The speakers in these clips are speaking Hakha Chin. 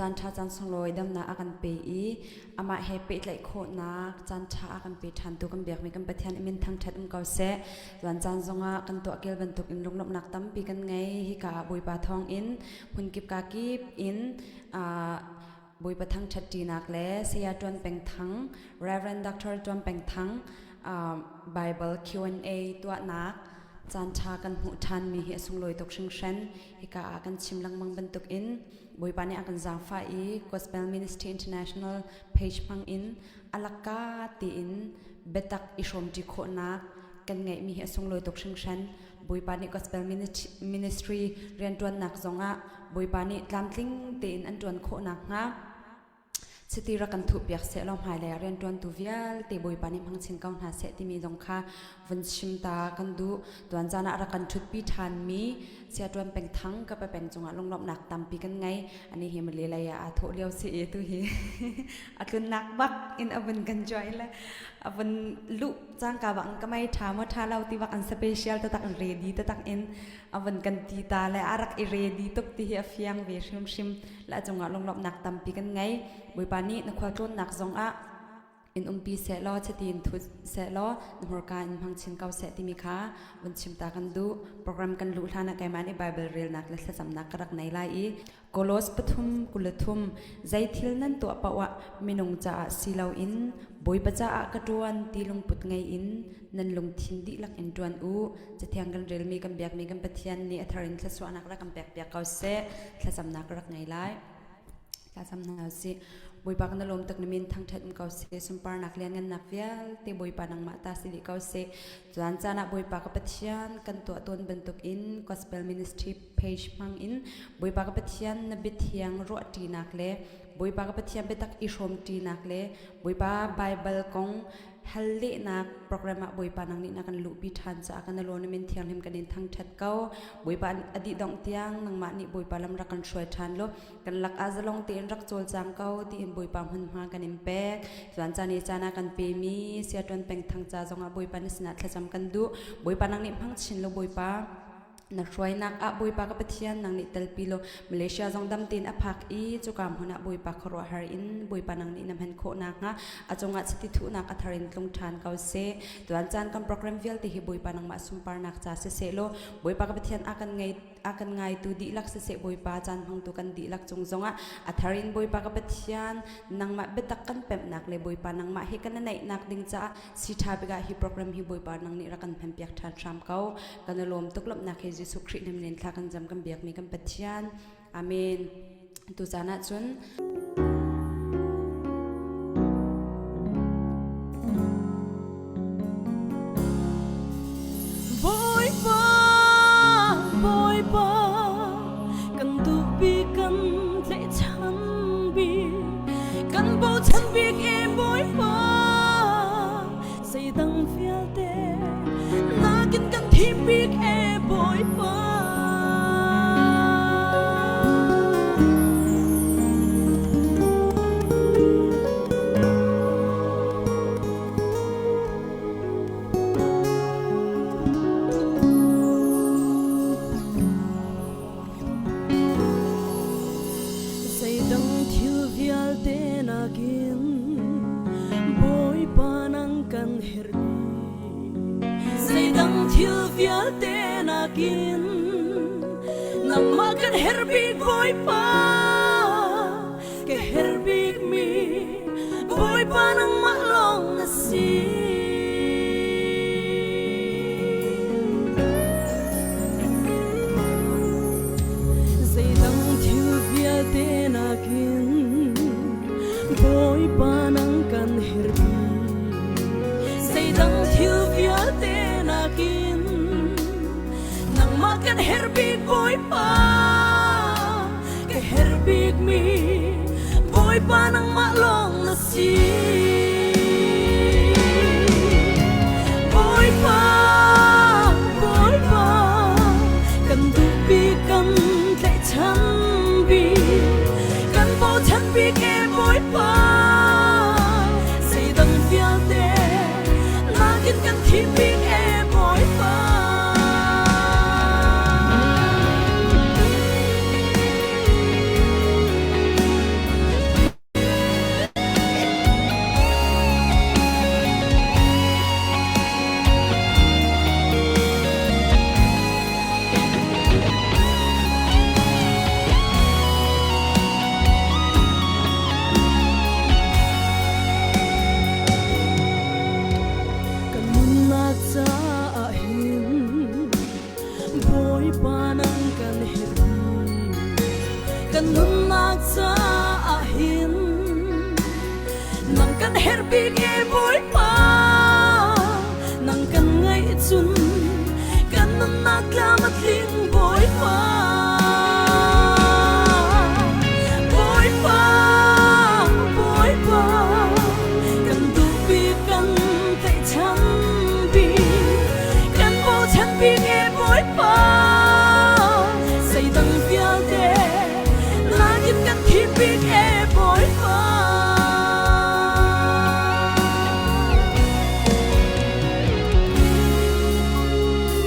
Caan ṭha caan sunglawi damnak a kan pe i amah he pehtlaih khawhnak caan ṭha a kan pe ṭhantu kan biakmi kan Pathian i min thangṭhat um ko seh. Tuan caan zongah kan tuah kel bantuk in lunglawmhnak tampi kan ngei. Hika ah Bawipa thawng in hmunkip ka kip in Bawipa thangṭhat ṭinak le Saya Ṭuan Peng Thang, Reverend Dr. Ṭuan Peng Thang Bible Q&A tuahnak caan ṭha kan hmuh ṭhanmi hi a sunglawi tuk hringhran. Hika ah kan chim lengmang bantuk in Bawipa nih a kan zaangfah i Gospel Ministry International page hmang in a lakka tiin biatak i hrawmṭi khawhnak kan ngeihmi hi a sunglawi tuk hringhran. Bawipa nih Gospel Ministry rianṭuannak zongah Bawipa nih tlamtling tein an ṭuan khawh nakhnga chiti rak kan thuhpiak seh law hmailei ah rianṭuantu vialte Bawipa nih hmang chin ko hna seh timi zong kha vun chim ta kan duh. Tuan caan ah rak kan ṭhutpi ṭhanmi Saya Ṭuan Peng Thang ka pa peng cungah lunglawmhnak tampi kan ngei. Ani hi Malay lei ah aa thawh lio si i tu hi a tlunnak bak in a vun kan join le a vun luh cangka bak in ka mei ṭha maw ṭha lo ti bak an special taktak in ready taktak in a vun kan ti ta le a rak i ready tuk ti hi a fiang ve hrimhrim le a cungah lunglawmhnak tampi kan ngei. Bawipa nih na khualtlawnnak zongah in umpi seh law chiti in thu seh law na hmurka in hmang chin ko seh timi kha vun chim ta kan duh. Program kan luh hlan ah keimah nih Bible relnak le thlacamnak ka rak nei lai i Kolos pathum 23 zei thil nan tuah paoh ah minung caah si loin Bawipa caah ka ṭuan ti lungput ngei in nan lungthin dihlak in ṭuan u. Cathiang kan relmi kan biakmi kan Pathian nih a thar in thluachuahnak rak kan pekpiak ko seh. Thlacamnak ka rak ngei lai. Thlacam hna usih. Bawipa kan lawm tuk na min thangṭhat um ko seh. Sunparnak lianngannak vialte Bawipa nangmah ta si dih ko seh. Caan caan ah Bawipa ka Pathian kan tuah tawn bantuk in Gospel Ministry page hmang in Bawipa ka Pathian na biathiang ruahṭinak le Bawipa ka Pathian biatak i hrawmṭinak le Bawipa Baibal kong hal lehnak program ah Bawipa nang nih na kan luhpi ṭhan caah kan law na min thianghlim kan in thangṭhat ko. Bawipa a dih dongh tiang nangmah nih Bawipa lam rak kan hruai ṭhan law kan lak ah zalong tein rak cawlcang ko tiin Bawipa hmunhma kan in pek. Tuan caan i caan ah kan pemi siaṭuan peng thang ca zongah Bawipa na sinah thlacam kan duh. Bawipa nang nih hmang chin law Bawipa na hruainak ah Bawipa ka Pathian nang nih telpi law Malaysia zong dam tein a phak i cuka hmun ah Bawipa khuaruahhar in Bawipa nang nih na hman khawh nakhnga a cungah chiti thuhnak a thar in tlung ṭhan ko seh. Tuan caan kan program vialte hi Bawipa nangmah sunparnak ca siseh law Bawipa ka Pathian a kan ngei a kan ngaitu dihlak siseh Bawipa caan hmangtu kan dihlak cung zongah a thar in Bawipa ka Pathian nangmah biatak kan pemhnak le Bawipa nangmah he kan naihnak ding caah si ṭha bik ah hi program hi Bawipa nang nih rak kan hmanpiak ṭhan hram ko. Kan i lawm tuk lawmhnak he Jesuh Khrih nim len thla kan zam kan biakmi kan Pathian. Amen. Tu caan ah cun Bawipa, Bawipa, kan duhbik kan tlaihchan bik, kan bochan bik e Bawipa, zeidang vialte nakin kan thim bik e Bawipa. Zeidang thil vialte nakin Bawipa nang kan herh bik. Zeidang thil vialte nakin nangmah kan herh bik Bawipa. Ka herh bikmi Bawipa nangmah lawng na si. Zeidang thil vialte nakin Bawipa nang kan herh bik. Zeidang thil vialte nakin nangmah kan herh bik Bawipa. Ka herh bikmi Bawipa nangmah lawng na si. Bawipa, Bawipa, kan duh bik kan tlaihchan bik, kan bochan bik e Bawipa, zeidang vialte nakin kan thim bik e Bawipa. Kan herh bik e Bawipa, nang kan ngaih cun kan nunnak tlam a tling Bawipa. Bawipa, Bawipa, kan duh bik kan tlaihchan bik, kan bochan bik e Bawipa, zeidang vialte nakin kan thim bik e Bawipa.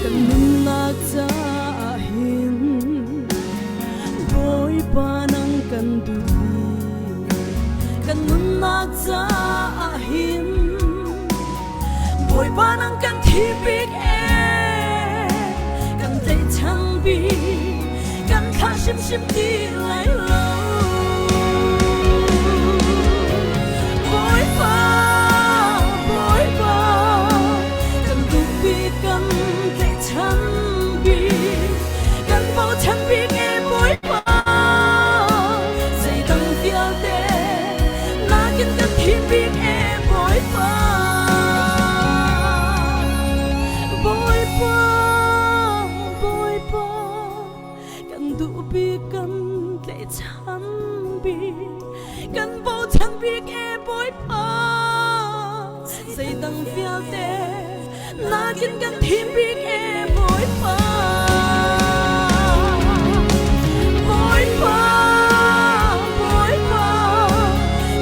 Kan nunnak caah hin Bawipa nang kan duh bik. Kan nunnak caah hin Bawipa nang kan thim bik e kan tlaihchan bik kan thlah hrimhrim ti lai lo. Bawipa, Bawipa, kan duh bik kan tlaihchan bik kan bochan bik e Bawipa zeidang vialte nakin kan thim bik e Bawipa. Bawipa, Bawipa, kan duh bik kan tlaihchan bik kan bochan bik e Bawipa zeidang vialte nakin kan thim bik e Bawipa. Bawipa, Bawipa,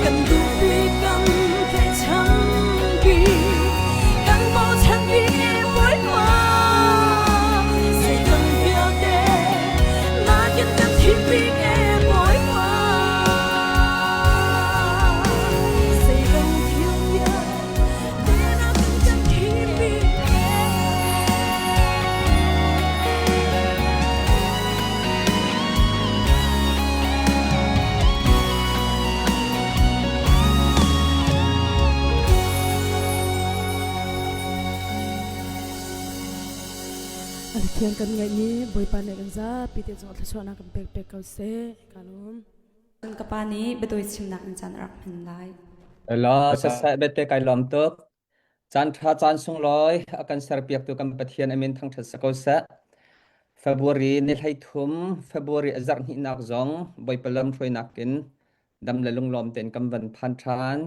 kan duh bik kan tlaihchan bik kan bochan bik e Bawipa zeidang vialte nakin kan thim bik e Bawipa zeidang thil vialte nakin kan thim bik e. Pathian kan ngaihmi Bawipa nih kan zapi te cung thluachuahnak kan pek pek ko seh. Ka lawm. Cun ka pa nih biatawi chimnak in caan a rak hman lai. Elaw, sasai bete kai lawm tuk. Caan ṭha caan sunglawi a kan serpiaktu kan Pathian a min thangṭhat si ko seh. February ni 13, February a zarh hnihnak zong Bawipa lamhruainak in dam le lunglawm tein kan van phan ṭhan.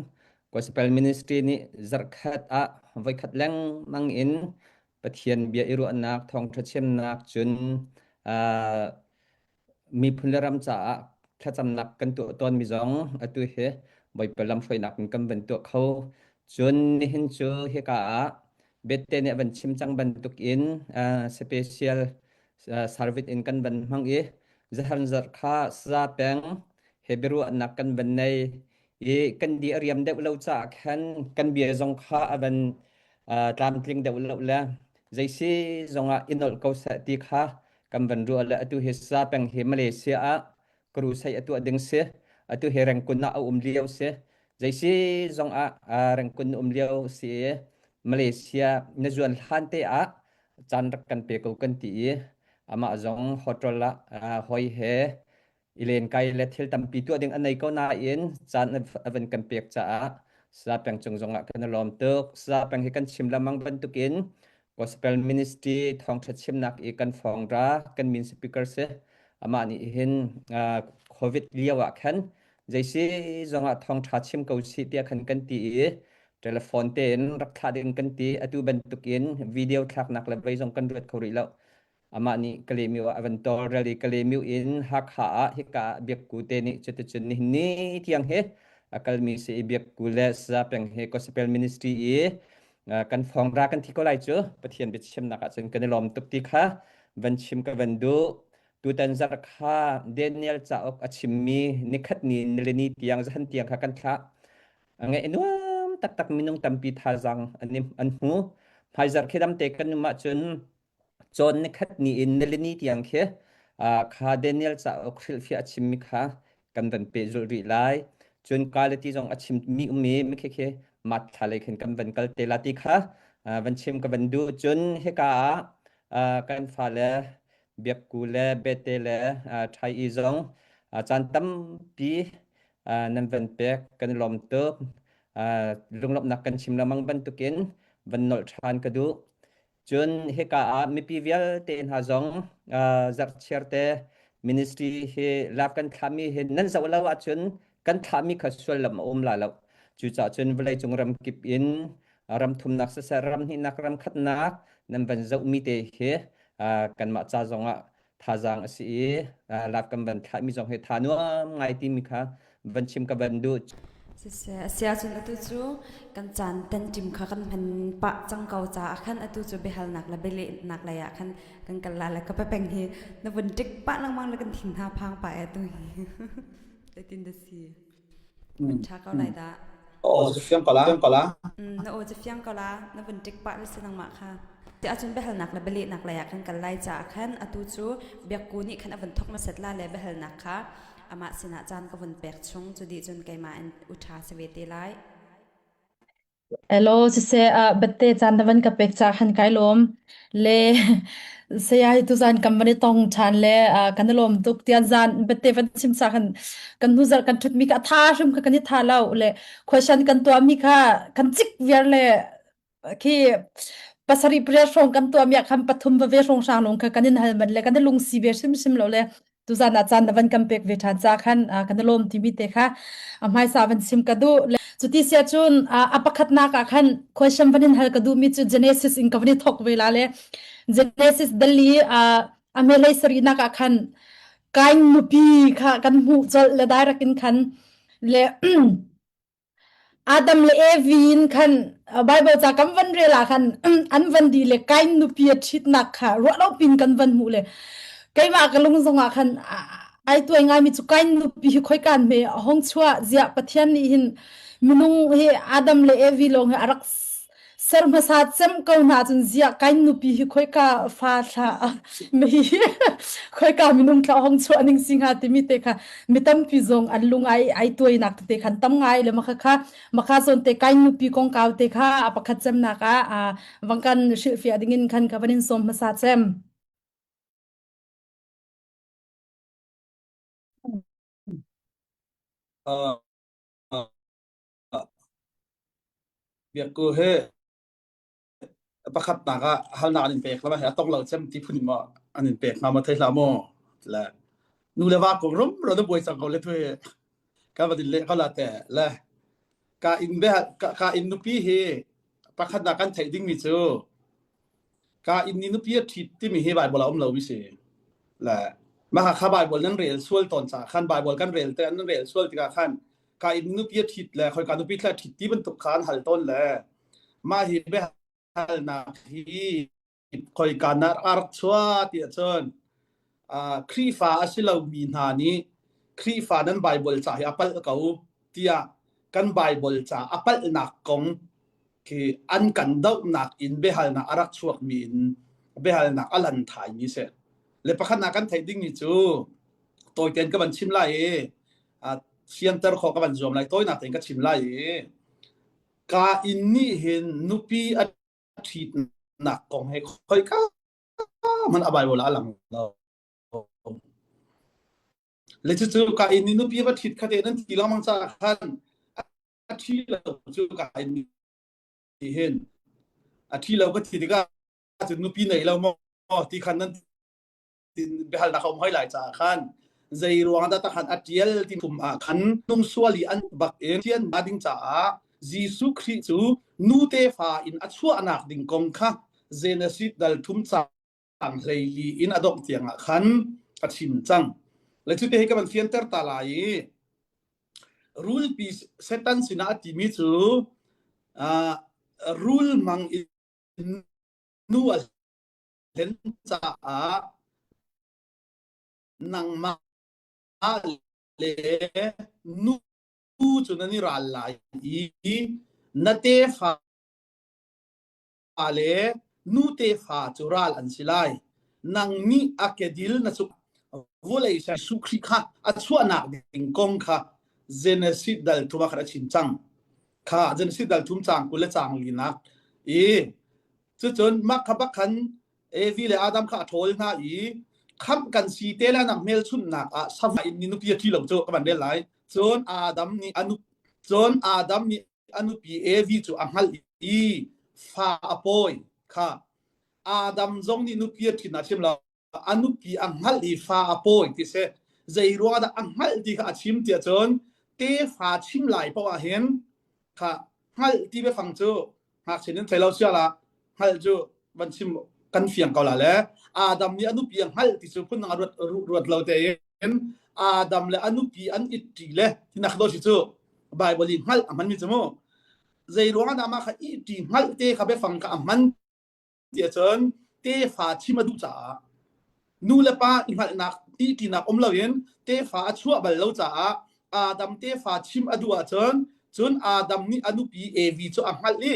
Gospel Ministry nih zarhkhat ah voikhat lengmang in Pathian bia i ruahnak, thawngṭha chimnak, cun uh, miphun le ram caah thlacamnak kan tuah tawnmi zong atu hi Bawipa lamhruainak in kan van tuah kho. Cun nihin cu hika ah Bette nih a van chim cang bantuk in uh, special uh, service in kan van hmang i zahan zarh kha sa peng he biaruahnak kan van nei i kan di a riam deuh lo caah khan kan bia zong kha a van uh, tlamtling deuh lo le zeisi zongah i nolh ko seh ti kha kan van ruah le atu hi sa peng hi Malaysia ah crusade a tuah ding si atu hi Rengkun ah a um lio si zeisi zong ah Rengkun um lio si i Malaysia na zuan hlan te ah caan rak kan pe ko kan ti i amah zong hotel ah hoi he i lenkai le thil tampi tuah ding a nei ko nain caan a van kan pek caah Sa peng cung zongah kan i lawm tuk. Sa peng hi kan chim lengmang bantukin Gospel Ministry thawngṭha chimnak i kan fawng ra kan min speaker si amah nih hin COVID lio ah khan zeisi zongah thawngṭha chim ko si tiah khan kan ti i telephone tein rak thlah ding kan ti atu bantukin video thlaknak le vei zong kan ruat kho rih lo Amah nih Kalemiu ah a van tawlrel i Kalemiu in Hakha ah hika ah Biakku te nih cuticun nihin ni tiang hi a kalmi si i Biakku le Saza peng hi Gospel Ministry i kan fawng ra kan thi ko lai cu Pathian biachimnak ah cun kan i lawm tuk ti kha van chim ka van duh. Tutan zarh kha Daniel cauk a chimmi nikhat ni nilini tiang zahan tiang kha kan thlah. A ngaih nuam taktak minung tampi thazaang an an hmu. Hmaizarh khi damte kan um ahcun Cawn nikhat ni in nilini tiang khi kha Daniel cauk hrilhfiah a chimmi kha kan van pehzulh rih lai. Cun Kalati zong a chimmi um i mikhi khi mat thla lei khin kan van kal te la ti kha van chim ka van duh. Cun hika ah kan fale Biakku le Bete le Ṭhai i zong caan tampi nan van pek kan i lawm tuk. Lunglawmhnak kan chim lengmang bantukin van nolh ṭhan ka duh. Cun hika ah mipi vialte hna zong zarhchiar te ministry hi lak kan thlahmi hi nan zoh lo ahcun kan thlahmi kha sullam a um la lo. Cucaah cun vawleicung ramkip in ram thumnak siseh ram hnihnak ram khatnak nan van zohmi te hi kanmah ca zongah thazaang a si i lak kan van thlahmi zong hi tha nuam ngai timi kha van chim ka van duh. Siseh, a si ahcun atu cu kan caan tanṭim kha kan hman pah cang ko caah khan atu cu biahalnak le bialehnak lei ah khan kan kal la le ka pepeng hi na vun ṭik pah lengmang le kan thin hna phang pah e tu hi. Zeitin dah si? Ṭha ko lai dah. Aw cu fiang ko la, fiang ko la. Na aw cu fiang ko la, na vun ṭik pah le si nangmah kha. Ti ahcun biahalnak le bialehnak lei ah kan kal lai caah khan atu cu biakku nih khan a vun thawk hmasat la le biahalnak kha amah sinah caan ka vun pek chung cu dih cun keimah in u ṭha si ve te lai. Hello, siseh ah biate caan na van ka pek caah khan kai lawm. Le saya hi tuzan kan van i tong ṭhan le ah, kan i lawm tuk. Tian zan biate van chim ca khan kan hnu zarh kan ṭhutmi kha a tha hrim kha kan i tha lo le question kan tuahmi kha kan cik viar le khi pasarih pariat hrawng kan tuahmi ah khan pathum va ve hrawng hrang lawng kha kan in hal manh le kan i lungsi ve hrimhrim lo le tuzan ah caan na van kan pek ve ṭhan ca khan kan i lawm timi te kha a hmaisa van chim ka duh. Cuti sia cun a pakhatnak ah khan question van in hal ka duhmi cu Genesis in ka van i thawk ve la le Genesis dali a melei sarihnak ah khan Kain nupi kha kan hmuh colh le direct in khan le Adam le Evi in khan Bible ca kan van rel ah khan an van di le Kain nupi a ṭhitnak kha ruah lo pin kan van hmuh le keimah ka lung zongah khan ai tuai ngaimi cu Kain nupi hi khoikan hme a hong chuah ziah Pathian nih hin minung hi Adam le Evi lawng hi a rak ser hmasa cem ko hna cun ziah Kain nupi hi khoika fa thla mi khoika minung thla hong chuah ning si hnga timi te kha mi tampi zong an lung ai ai tuainak tete khan tam ngai le maka kha maka zawn te Kain nupi kong kau te kha a pakhat cemnak ah vangkan hrilhfiah dingin khan ka van in sawm hmasa cem. Uh, Biakku hi pakhatnak ah halnak an in pek la hi a tong lo cem ti phun in maw an in pek hnga maw thei hlah maw le nu le va kong rum ro na buai cang ko le thui ka va din le ka la te le ka in be ka in nupi hi pakhatnak kan theih ding mi cu Ka inn nih nupi a ṭhit timi hi Baibal ah a um lomi si. Le mah kha Baibal nan rel sual tawn caah khan Baibal kan rel te nan rel sual tikah khan ka inn nupi a ṭhit le khoika nupi thla ṭhit ti bantuk kha an hal tawn le mah hi biahalnak hi khoika na a rak chuah ti ahcun Khrihfa a si lomi hna nih Khrihfa nan Baibal ca hi a palh ko tiah kan Baibal ca a palhnak kong khi an kan dohnak in biahalnak a rak chuakmi in biahalnak a lan thaimi si. Le pakhatnak kan theih dingmi cu tawitein ka van chim lai i fianter khawh ka van zuam lai tawinak tein ka chim lai i ka inn nih hin nupi a ṭhitnak kong he khoika hmanh a Bible ah a lang lo. Le cucu ka inn nih nupi va ṭhit kha te nan ti lengmang caah khan a ṭhi lo cu ka inn nih hin a ṭhi lo ka ti tikah cun nupi nei lo maw ti khan nan biahalnak a um hoi lai caah khan zei ruang dah takhan a ṭial ti thum ah khan nung sual i an bak in thian ding caah Jesuh Khrih cu nu tefa in a chuahnak ding kong kha Genesis dal thum caang hleili in a dongh tiang ah khan a chim cang. Le cu te hi ka van fianter ta lai i rulpi Satan sinah a timi cu uh, rul mang in nu a hlen caah nangmah le nu cu nan i ral lai i na tefa le nu tefa cu ral an si lai. Nang nih a kedil na cuk vawlei Jesuh Khrih kha a chuahnak ding kong kha Genesis dal thum ah khan a chim cang. Kha Genesis dal thum caang 20 le caang linak i cucun mah kha bak khan Evi le Adam kha a ṭhawl hna i khamh kan si te le nak hmelchunhnak ah sava in ni nupi a ṭhi lo cu ka van rel lai. Cun Adam nih a nu cun Adam nih. a nupi Evi cu a hngalh i fa a pawi kha Adam zong nih nupi a ṭhit a chim lo a nupi a hngalh i fa a pawi ti si zei ruangah dah a hngalh ti kha a chim tiah cun tefa chim lai paoh ah hin kha hngalh ti biafang cu ngakchia nin thei lo sia la hngalh cu van chim kan fiang ko la le Adam nih a nupi a hngalh ti cu phundang a ruat ruat lo tein Adam le a nupi an it ṭi le tinak do si cu Bible i hngalh a hmanmi cu mu zei ruangah dah mah kha i ṭi hngalh te kha biafang kha a hman tiah cun tefa chim a duh caah nu le pa i hngalhnak i ṭinak um loin tefa a chuah bal lo caah Adam tefa chim a duh ahcun cun Adam nih a nupi Evi cu a hngalh i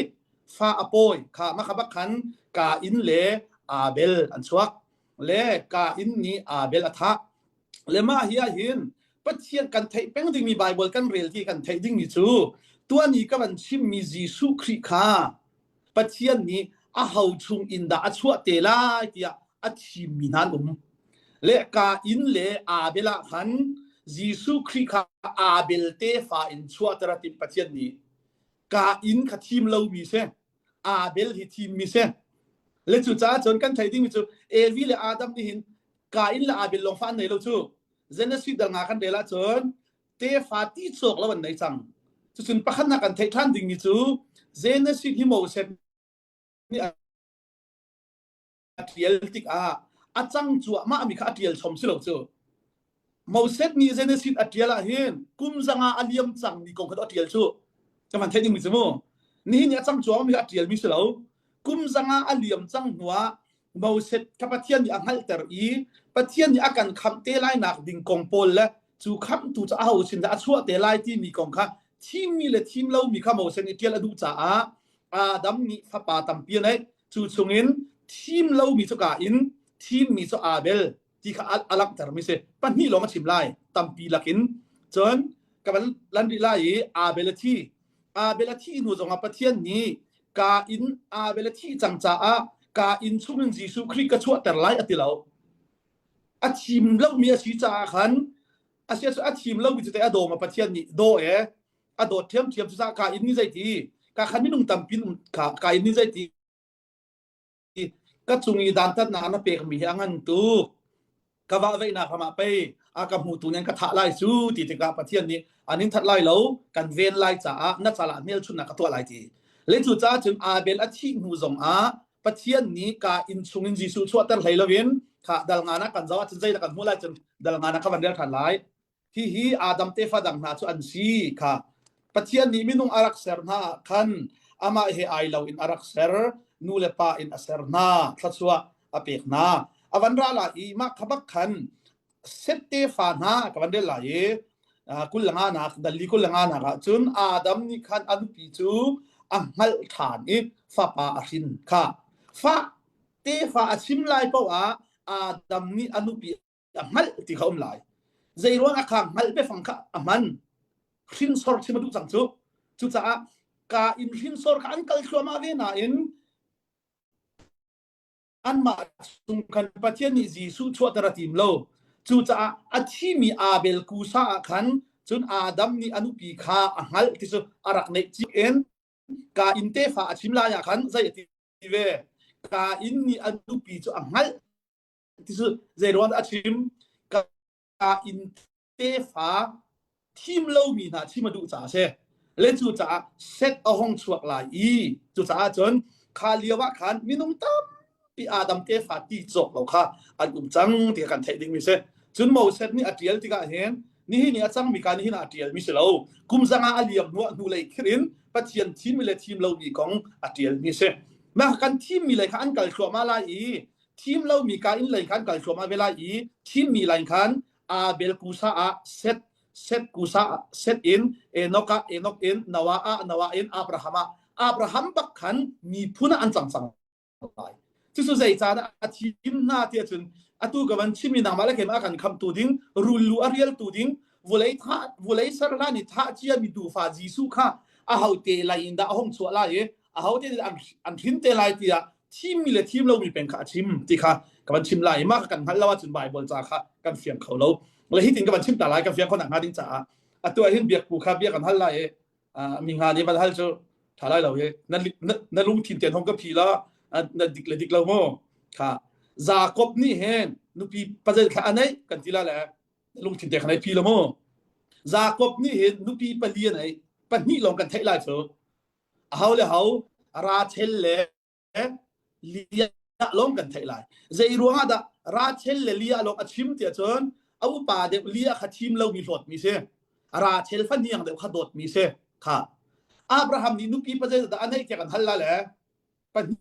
fa a pawi kha mah kha bak khan Kain le Abel an chuak le Kain nih Abel a thah le mah hi ah hin Pathian kan theih peng dingmi Bible kan rel ti kan theih dingmi cu tuani ka van chimmi Jesuh Khrih kha Pathian nih a ho chung in dah a chuah te lai tiah a thimmi hna an um. Le Kain le Abel ah khan Jesuh Khrih kha Abel tefa in chuahter a timh Pathian nih. Kain kha thim lomi si. Abel hi thimmi si. Le cucaah cun kan theih dingmi cu Evi le Adam nih hin Kain le Abel lawng fa an nei lo cu. Genesis dal nga kan rel ahcun tefa ti cawk lo an nei cang. Cucun pakhatnak kan theih ṭhan dingmi cu Genesis hi Moses nih a ṭial tikah a cang cuahmah mi kha a ṭial chom si lo cu. Moses nih Genesis a ṭial ah hin kum zanga a liam cangmi kong kha a ṭial cu. Ka van theih dingmi cu mu. Nihin ni a cang cuahmah mi kha a ṭialmi si lo. Kum zanga a liam cang hnuah Moses kha Pathian nih a hngalhter i Pathian nih a kan khamh te lai nak ding kong pawl le cu khamhtu cu aho sin dah a chuah te lai timi kong kha thimmi le thim lomi kha Moses nih ṭial a duh caah Adam nih fapa tampi a neih. Cu chungin thim lomi cu Kain, thimmi cu Abel ti kha a langhtermi si. Pahnih lawng a chim lai, tampi lakin. Cun ka van lan rih lai i Abel a thi. Abel a thih hnu zongah Pathian nih Kain Abel a thih cang caah Kain chungin Jesuh Khrih ka chuahter lai a ti lo. A thim lomi a si caah khan a sia cu a thim lomi cu teh a dawm a Pathian nih daw e a dawt ṭhiamṭhiam cucaah Kain nih zeiti ka khan minung tampi ka Kain nih zeiti ka cung i dantatnak na pekmi hi a ngan tuk ka vahveihnak ram ah pei a ka hmutu nih an ka thah lai cu ti tikah Pathian nih an in that lai lo kan ven lai caah na calah hmelchunhnak ka tuah lai ti le cu caah cun Abel a thih hnu zong ah Pathian nih ka inn chungin Jesuh chuahter hlei loin kha dal nga na kan zoh ahcun zeidah kan hmuh lai cun dal nga na ka van rel ṭhan lai Hihi Adam tefa dang hna cu an si kha Pathian nih minung a rak ser hna ah khan amah he ai lo in a rak ser nu le pa in a ser hna thluachuah a pek hna a van ra lai i mah kha bak khan Seth tefa hna ka van rel lai i 25 nak dalli 25 nak ah cun Adam nih khan a nupi cu a hngalh ṭhan i fapa a hrin kha fa tefa a chim lai paoh ah Adam nih a nupi a hngalh ti kha um lai zei ruang ah kha hngalh biafang kha a hman hrinsor chim a duh cang cu cucaah ka in hrinsor kha an kal thluahmah ve nain anmah chung khan Pathian nih Jesuh chuahter a tim lo cucaah a thimi Abel kusa ah khan cun Adam nih a nupi kha a hngalh ti cu a rak neih ci in ka in tefa a chim lai ah khan zei a ti ve ka in nih a nupi cu a hngalh ti cu zei ruang a chim ka in tefa thim lomi hna chim a duh caah a si le cu caah set a hong chuak lai i cucaah cun kha lio ah khan minung tampi Adam tefa ti cawk lo kha an um cang ti kan theih dingmi si cun Moses nih a tial tikah hin nihin i a cangmi ka nihin ah a tialmi si lo kum zanga a liam hnu hnu lei khir in Pathian thimmi le thim lomi kong a tialmi si mah kan thimmi lei kha an kal thluahmah lai i thim lomi ka inn lei khan kal thluahmah ve lai i thimmi line khan Abel kusa ah Seth Seth kusa Seth in Enoch ah Enoch in Noah ah Noah in Abraham ah Abraham bak khan miphun ah an cang cang lai cucu zeicadah a thim hna tiah cun atu ka van chimmi nangmah le keimah a kan khamtu ding rul lu a rialtu ding vulei thah vulei ser hlan i thah ciami tuufa Jesuh kha a hote lei in dah a hung chuah lai i a hote nih an an hrin te lai tiah thimmi le thim lomi peng kha a chim ti kha ka van chim lai mah kan hngalh lo ahcun Bible ca kha kan fiang kho lo le hitin ka van chim ta lai kan fiang kho nak hnga ding caah atu ah hin biakpu kha bia kan hal lai i. Mi nga nih van hal cu tha lai lo hi. Na na lungthin ten hong ka phi la na dik le dik lo mu. Kha Jakob nih hin nupi pazel thla anei kan ti la le lungthin te khan ai phi lo mu. Jakob nih hin nupi pali anei pahnih lawng kan theih lai cu. A ho le ho Rachel le Leah lawng kan theih lai. Zei ruangah dah Rachel le Leah lawng a chim tiah cun a upa deuh Leah kha thim lomi hlawtmi si. Rachel fahniang deuh kha dawtmi si. Kha Abraham nih nupi pa zeidah a neih tiah kan hal la le pahnih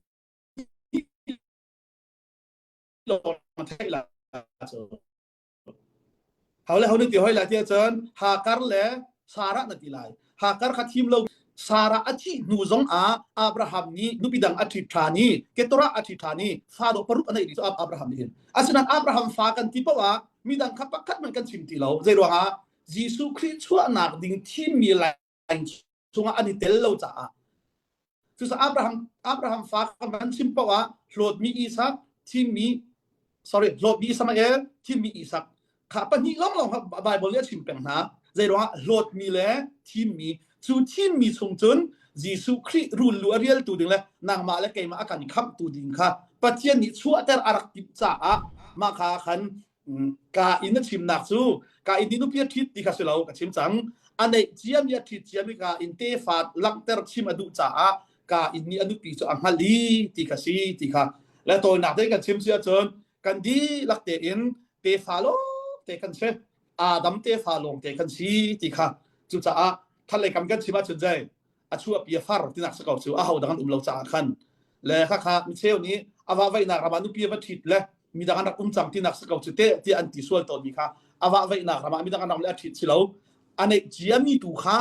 lawng theih la cu. Ho le ho na ti hoi lai tiah cun Hakar le Sarah na ti lai. Hakar kha thim lo Sarah a thih hnu zong ah Abraham nih nupi dang a ṭhit ṭhan i Keturah a ṭhit ṭhan i fa dawh paruk a neih rih cu Abraham nih hin. Asinain Abraham fa kan ti paoh ah midang kha pakhat hmanh kan chim ti lo. Zei ruangah Jesuh Khrih chuahnak ding thimmi lain chungah an i tel lo caah Cucaah Abraham Abraham fa kan van chim paoh ah hlawtmi Isak thimmi sorry hlawtmi Ismael thimmi Isak kha pahnih lawnglawng kha Bible nih a chim peng hna. Zei ruangah hlawtmi le thimmi cu thimmi chung cun Jesuh Khrih rul lu a rialtu ding le nangmah le keimah a kan khamhtu ding kha Pathian nih chuahter a rak timh caah mah kha khan ka in a chimnak cu ka in nih nupi a ṭhit ti kha si lo ka chim cang a neih ciami a ṭhit ciami ka in tefa langhter chim a duh caah ka in nih a nupi cu a hngalh i ti kha si ti kha le tawinak te kan chim si ahcun kan dihlak tein tefa lawng te kan si Adam tefa lawng te kan si ti kha cucaah thalei kam kan chim ahcun zei a chuahpi a far tinak si ko cu a ho dang an um lo caah khan le khakha micheu nih a va veihnak ram ah nupi a va ṭhit le midang an rak um cang tinak si ko cu te tiah an ti sual tawnmi kha a va veihnak ram ah midang an ram le a ṭhit si lo a neih ciami tu kha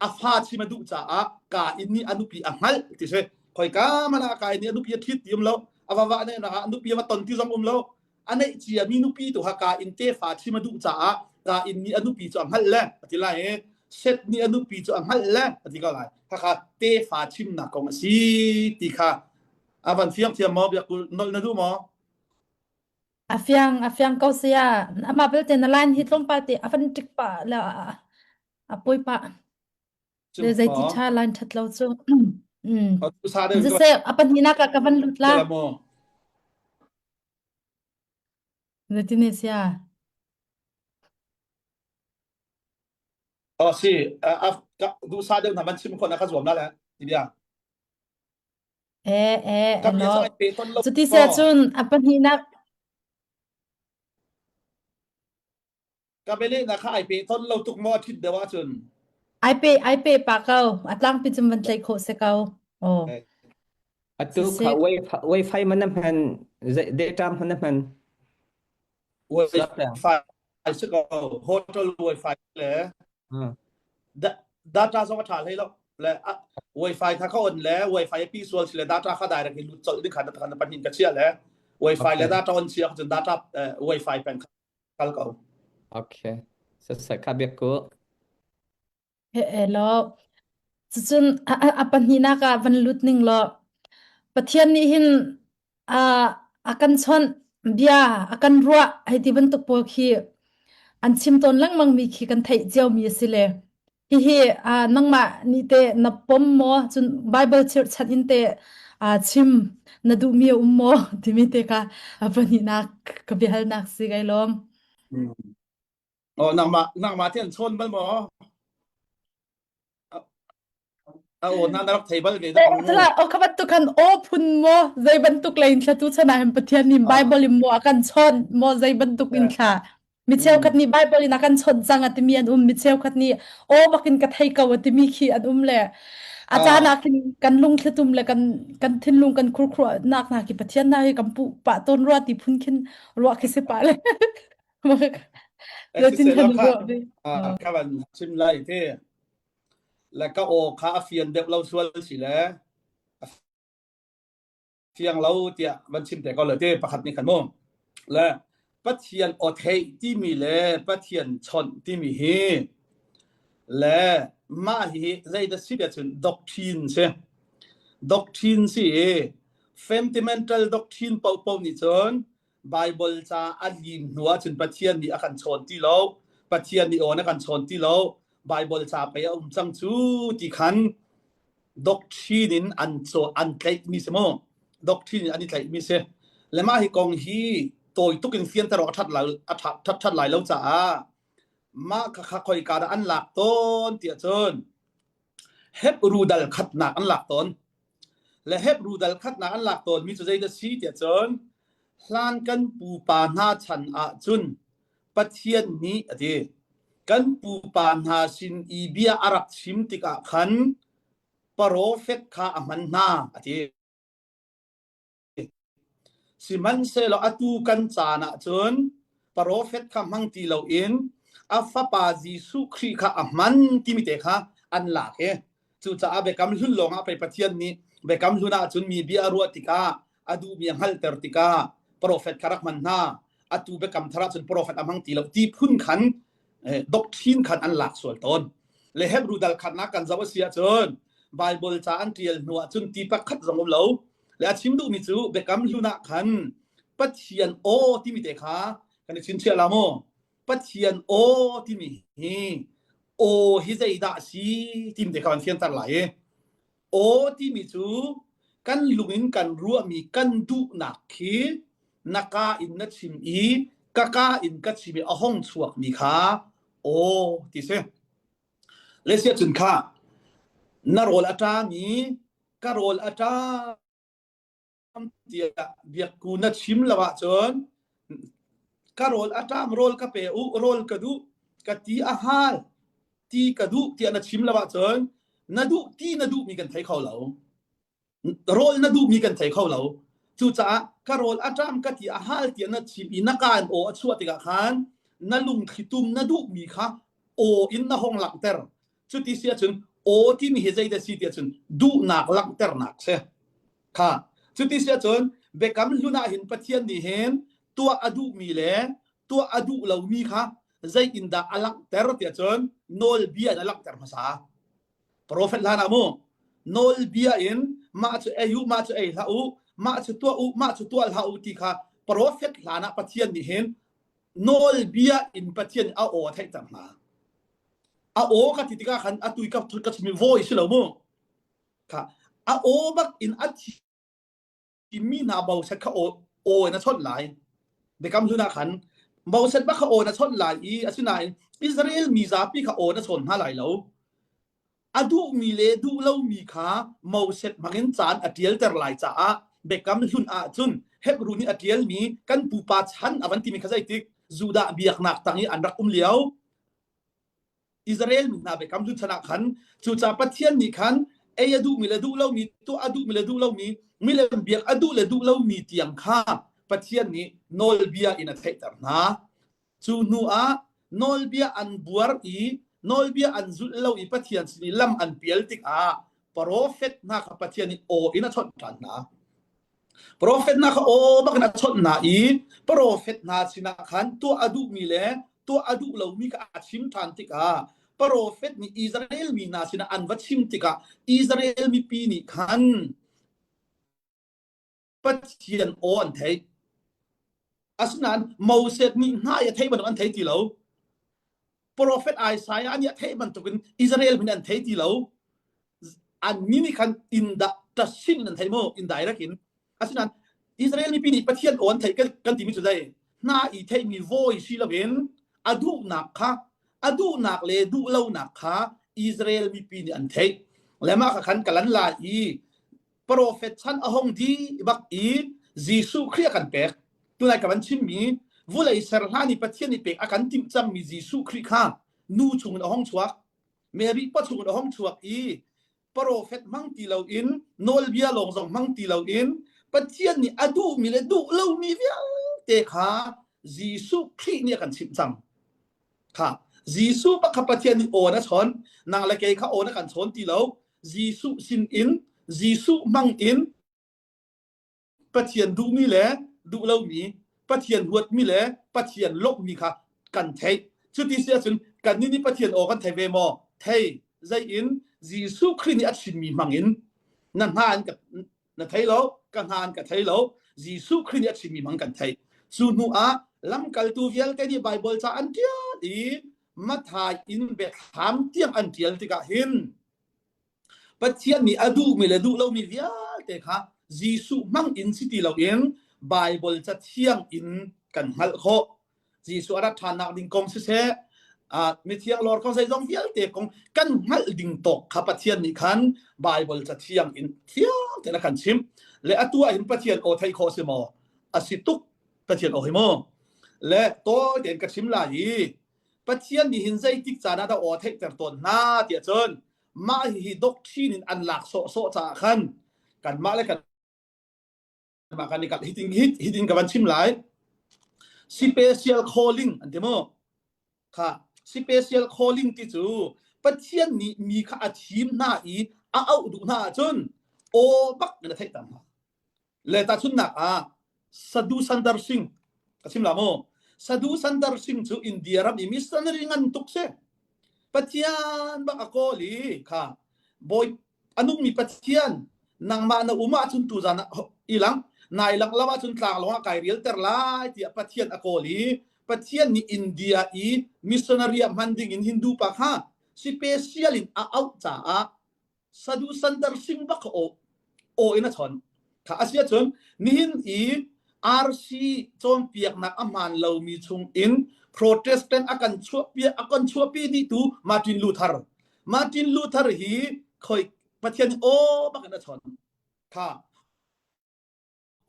a fa chim a duh caah ka in nih a nupi a hngalh ti si khoika mana ka in nih a nupi a ṭhit ti um lo a va va neih nak ah nupi a va ton ti zong um lo a neih ciami nupi tu kha ka in tefa chim a duh caah ka in nih a nupi cu a hngalh le a ti lai i Seth nih a nupi cu a hngalh le a ti ko lai khakha tefa chimnak kong a si ti kha a van fiang thiam maw biakul nolh na duh maw A fiang a fiang ko saya amah belte na line hi tlawmpal te a van tik pa le a poi pa le zeiti tha line that lo cu mm siseh a pahnihnak ah ka van lut la Zeitin ne sia? Oh si, duhsah deuh na man chim khawh na ka zuam la le ti bia. E e Ka bia elo. cu ai pe ton lo. Cuti sia cun a pahnihnak Ka bele na kha ai pe ton lo tuk maw thit deuh ahcun. Ai pe ai pe pa ko. A tlangpi cun van tlaih khawh si ko. Oh. Atu kha wifi man na hman data man na hman. Wifi si ko hotel wifi le data zong a tha hlei lo le wifi kha ka on le wifi pi sual si le data kha direct in lut colh ding kha na khan panin ka chia le wifi le data on chia cun data wifi peng kal ko. Okay. Sasa ka biak ko. He lo. Cucun a, a, a pahnihnak ah van lut ning law Pathian nih hin a, a kan chawnh bia a kan ruah hei ti bantuk pawl khi an chim tawn lengmang mi khi kan theih cio mi a si le hihi uh, nangmah nih teh na pom maw cun Bible chirhchan in teh uh, chim na duhmi a um maw timi te kha a pahnihnak ka biahalnak si kai lawm. Mm. Oh nangmah nangmah te an chawn bal maw? A aw na na rak thei bal ve dah Tala o kha bantuk khan aw phun maw zei bantuk lein thla tu chan ah hin Pathian nih Bible in maw a kan chawnh maw zei bantuk in thla mi cheukhat nih Bible in a kan chawnh cang a timi an um mi cheukhat nih aw bakin ka thei ko a timi khi an um le a caan ah khin kan lungthlitum le kan kan thinlung kan khurkhruahnak hna khi Pathian hna hi kan puh pah tawn rua ti phun khin ruah khi si pah le Zeitin khan ruah ve ka van chim lai te le ka aw kha a fian deuh lo sual si le a fiang lo tiah van chim te ko le te pakhat nih khan mu le Pathian aw theih timi le Pathian chawnh timi hi le mah hi zeidah si cun doctrine si doctrine si i fundamental doctrine paohpaoh nih cun Bible ca a lim hnu ahcun Pathian nih a kan chawn ti lo Pathian nih aw na kan chawn ti lo. Bible ca pei a um cang cu ti khan doctrine in an caw an tlaih mi si mu doctrine in an i tlaih mi si le mah hi kong hi tawi tuk in fianter awk a that lai a that that that lai lo caah mah kha kha khoi ka dah an lak tawn tiah cun Hebru dal khatnak an lak tawn le Hebru dal khatnak an lak tawn mi cu zeidah si tiah cun hlan kan pupa hna chan ah cun Pathian nih a ti kan pupa hna sin i bia a rak chim tikah khan profet kha a hman hna a ti. Sihmanhsehlaw atu kan caan ah cun profet kha hmang ti loin a fapa Jesuh Khrih kha a hman timi te kha an lak i cucaah Biakam Hlun lawngah pei Pathian nih Biakam Hlun ahcun mi bia a ruah tikah a duhmi a hngalhter tikah profet kha rak hman hna atu Biakam Thar ahcun profet a hmang ti lo ti phun khan doctrine khan an lak sual tawn le Hebrew dal khatnak kan zoh a si ahcun Bible ca an ṭial hnu ahcun ti pakhat zong um lo le a chim duhmi cu biakam hlun ah khan Pathian aw timi te kha kan i chingchiah la mu Pathian aw timi hi aw hi zeidah a si timi te kha kan fianter lai i aw timi cu kan lung in kan ruahmi kan duhnak khi na ka in na chim i ka ka in ka chim i a hong chuakmi kha aw ti si le sia cun kha na rawl a ṭami ka rawl a ṭam tiah biakku na chim lo ahcun ka rawl a ṭam rawl ka pe u rawl ka duh ka ti a hal ti ka duh tiah na chim lo ahcun na duh ti na duhmi kan thei kho lo rawl na duhmi kan thei kho lo cucaah ka rawl a ṭam ka ti a hal tiah na chim i na kaan aw a chuah tikah khan na lungthli tum na duhmi kha aw in na hong langhter cuti si ahcun aw timi hi zeidah si tiah cun duhnak langhternak si kha cuti si ahcun biakam hlun ah hin Pathian nih hin tuah a duhmi le tuah a duh lomi kha zei in dah a langhter tiah cun nawlbia in a langhter hmasa profet hlan ah mu nawlbia in mah cu ei u mah cu ei hlah u mah cu tuah u mah cu tuah hlah u ti kha profet hlan ah Pathian nih hin nawlbia in Pathian a aw a theihter hna A aw ka ti tikah khan atu i ka ka chimmi vawi si lo mu. Kha a aw bak in a thimmi hna Moses kha aw aw in a chawnh lai. Biakam hlun ah khan Moses bak kha aw in a chawnh lai i asinain Israel mi zapi kha aw in a chawn hna lai lo. A duhmi le duh lomi kha Moses hmangin caan a ṭialter lai caah Biakam hlun ah cun Hebru nih a ṭialmi kan pupa chan a van timi kha zeitik Judah biaknak tang i an rak um lio Israel mi hna biakam hlun chan ah khan cucaah Pathian nih khan ei a duhmi le duh lomi tuah a duhmi le duh lomi milem biak a duh le duh lomi tiang kha Pathian nih nawlbia in a theihter hna. Cu hnu ah nawlbia an buar i nawlbia an zulh lo i Pathian sin i lam an pial tikah profet hna kha Pathian nih aw in a chawnh ṭhan hna. Profet hna kha aw bak in a chawnh hna i profet hna sinah khan tuah a duhmi le tuah a duh lomi kha a chim ṭhan tikah profet nih Israel mi hna sinah an va chim tikah Israel mipi nih khan Pathian aw an theih. Asinain Moses nih hna i a theih bantuk an thei ti lo. Profet Isaiah nih a theih bantukin Israel mi nih an thei ti lo. Annih nih khan indah ṭasin an thei mu indirect in. Asinain Israel mipi nih Pathian aw an theih kan timi cu zei? Hna i theihmi vawi si loin a duhnak kha a duhnak le duh lonak kha Israel mipi nih an theih. Le mah kha khan ka lan lai i profet chan a hong di bak i Jesuh Khrih a kan pek. Tunai ka van chimmi vulei ser hlan i Pathian i pek a kan timh cangmi Jesuh Khrih kha nu chungin a hong chuak. Mary pa chungin a hong chuak i profet hmang ti loin nawlbia lawng zong hmang ti loin Pathian nih a duhmi le duh lomi vialte kha Jesuh Khrih nih a kan chimh cang. Kha Jesuh bak kha Pathian nih aw na chawn nang le kei kha aw na kan chawn ti lo Jesuh sin in Jesuh hmang in Pathian duhmi le duh lomi Pathian huatmi le Pathian lawmhmi kha kan theih cuti si ahcun kannih nih Pathian aw kan thei ve maw thei zei in Jesuh Khrih nih a chimmi hmang in na hna in na thei lo ka hna an ka thei lo Jesuh Khrih nih a chimmi hmang kan theih cu hnu ah lamkaltu vialte nih Bible ca an ṭial i Matthai in Biathlam tiang an ṭial tikah hin Pathian nih a duhmi le duh lomi vialte kha Jesuh hmang in si ti loin Baibal Cathiang in kan hngalh khawh. Jesuh a rat ṭhannak ding kong siseh, uh, mithiang lawr kong zeizong vialte kong kan hngalh ding tawk kha Pathian nih khan Baibal Cathiang in fiang tein a kan chimh. Le atu ah hin Pathian aw theih khawh si maw? A si tuk Pathian aw hi mu. Le tawi tein ka chim lai i Pathian nih hin zeitik caan ah dah aw theihter tawn hna tiah cun mah hihi doctrine in an lak sawhsawh caah khan kanmah le kanmah kan i kalh hitin hitin ka van chim lai. Special calling an ti mu. Kha special calling ti cu Pathian nih mi kha a thim hna i a auh duh hna ahcun aw bak in a theihter hna. Le tahchunhnak ah Sadhu Sandar Singh ka chim la mu. Sadhu Sandar Singh cu India ram i missionary ngan tuk si. Pathian bak a kawl i kha bawi a nungmi Pathian nangmah na um ahcun tuzan ah i lang nai lang lo ahcun tlanglawng ah kai rialter lai tiah Pathian a kawl i Pathian nih India i missionary ah hman ding in Hindu pa kha special in a auh caah Sadhu Sandar Singh bak kha aw aw in a chon. Kha a si ahcun nihin i RC cawnpiaknak a hmaan lomi chung in Protestant a kan chuahpi a kan chuahpi dihtu Martin Luther. Martin Luther hi khoi Pathian aw bak in a chon. Kha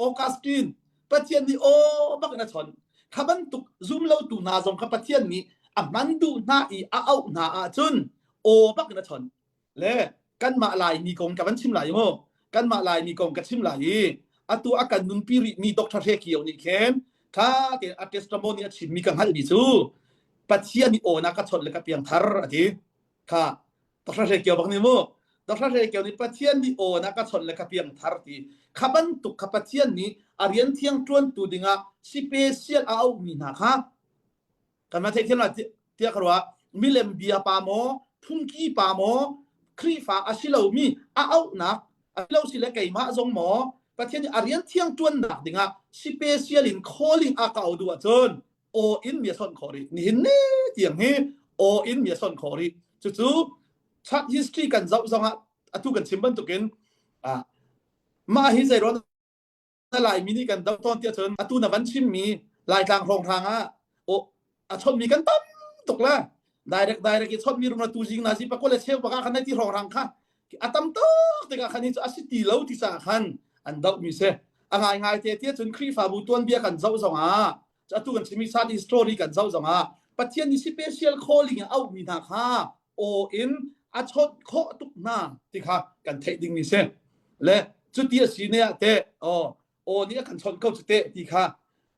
Augustine Pathian nih aw bak in a chawnh. Kha bantuk zumlotu hna zong kha Pathian nih a hman duh hna i a auh hna ahcun aw bak in a chawnh. Le kanmah Laimi kong ka van chim lai mu. Kanmah Laimi kong ka chim lai i atu a kan nunpi rihmi Dr. Hre Kio nih khin tha tein a testimony a chimmi ka hngalhmi cu Pathian nih aw na ka chawnh le ka piangthar a ti. Kha Dr. Hre Kio bak nih mu Dr. Hre Kio nih Pathian nih aw na ka chawnh le ka piang thar ti kha bantuk kha Pathian nih a rian thiang ṭuantu dingah special a auhmi hna kha kan ma theithiam la tiah ka ruah milem bia pa maw phungki pa maw Khrihfa a si lomi a auhnak a lo si le keimah zong maw Pathian nih a rian thiang ṭuannak dingah special in calling a ka au duh ahcun aw in mi a sonh khawh rih nihin ni tiang hi aw in mi a sonh khawh rih cucu church history kan zoh zongah atu kan chim bantukin ah mah hi zei ruang Laimi nih kan doh tawn tiah cun atu na van chimmi Laitlang hrawnghrang ah aw a chonmi kan tam tuk le direct direct i chonmi rum tu jing na si pakul le cheu baka khan ti hrawnghrang kha a tam tuk tikah khan hi cu a si ti lo ti caah khan an doh mi si a ngai ngai te tiah cun Khrihfabu tuanbia kan zoh zongah atu kan chimmi sati story kan zoh zongah Pathian nih special calling a auhmi hna kha aw in a chawnh khawh tuk hna ti kha kan theih dingmi si le cuti a si ne ah teh aw aw nih a kan chawnh ko cu teh ti kha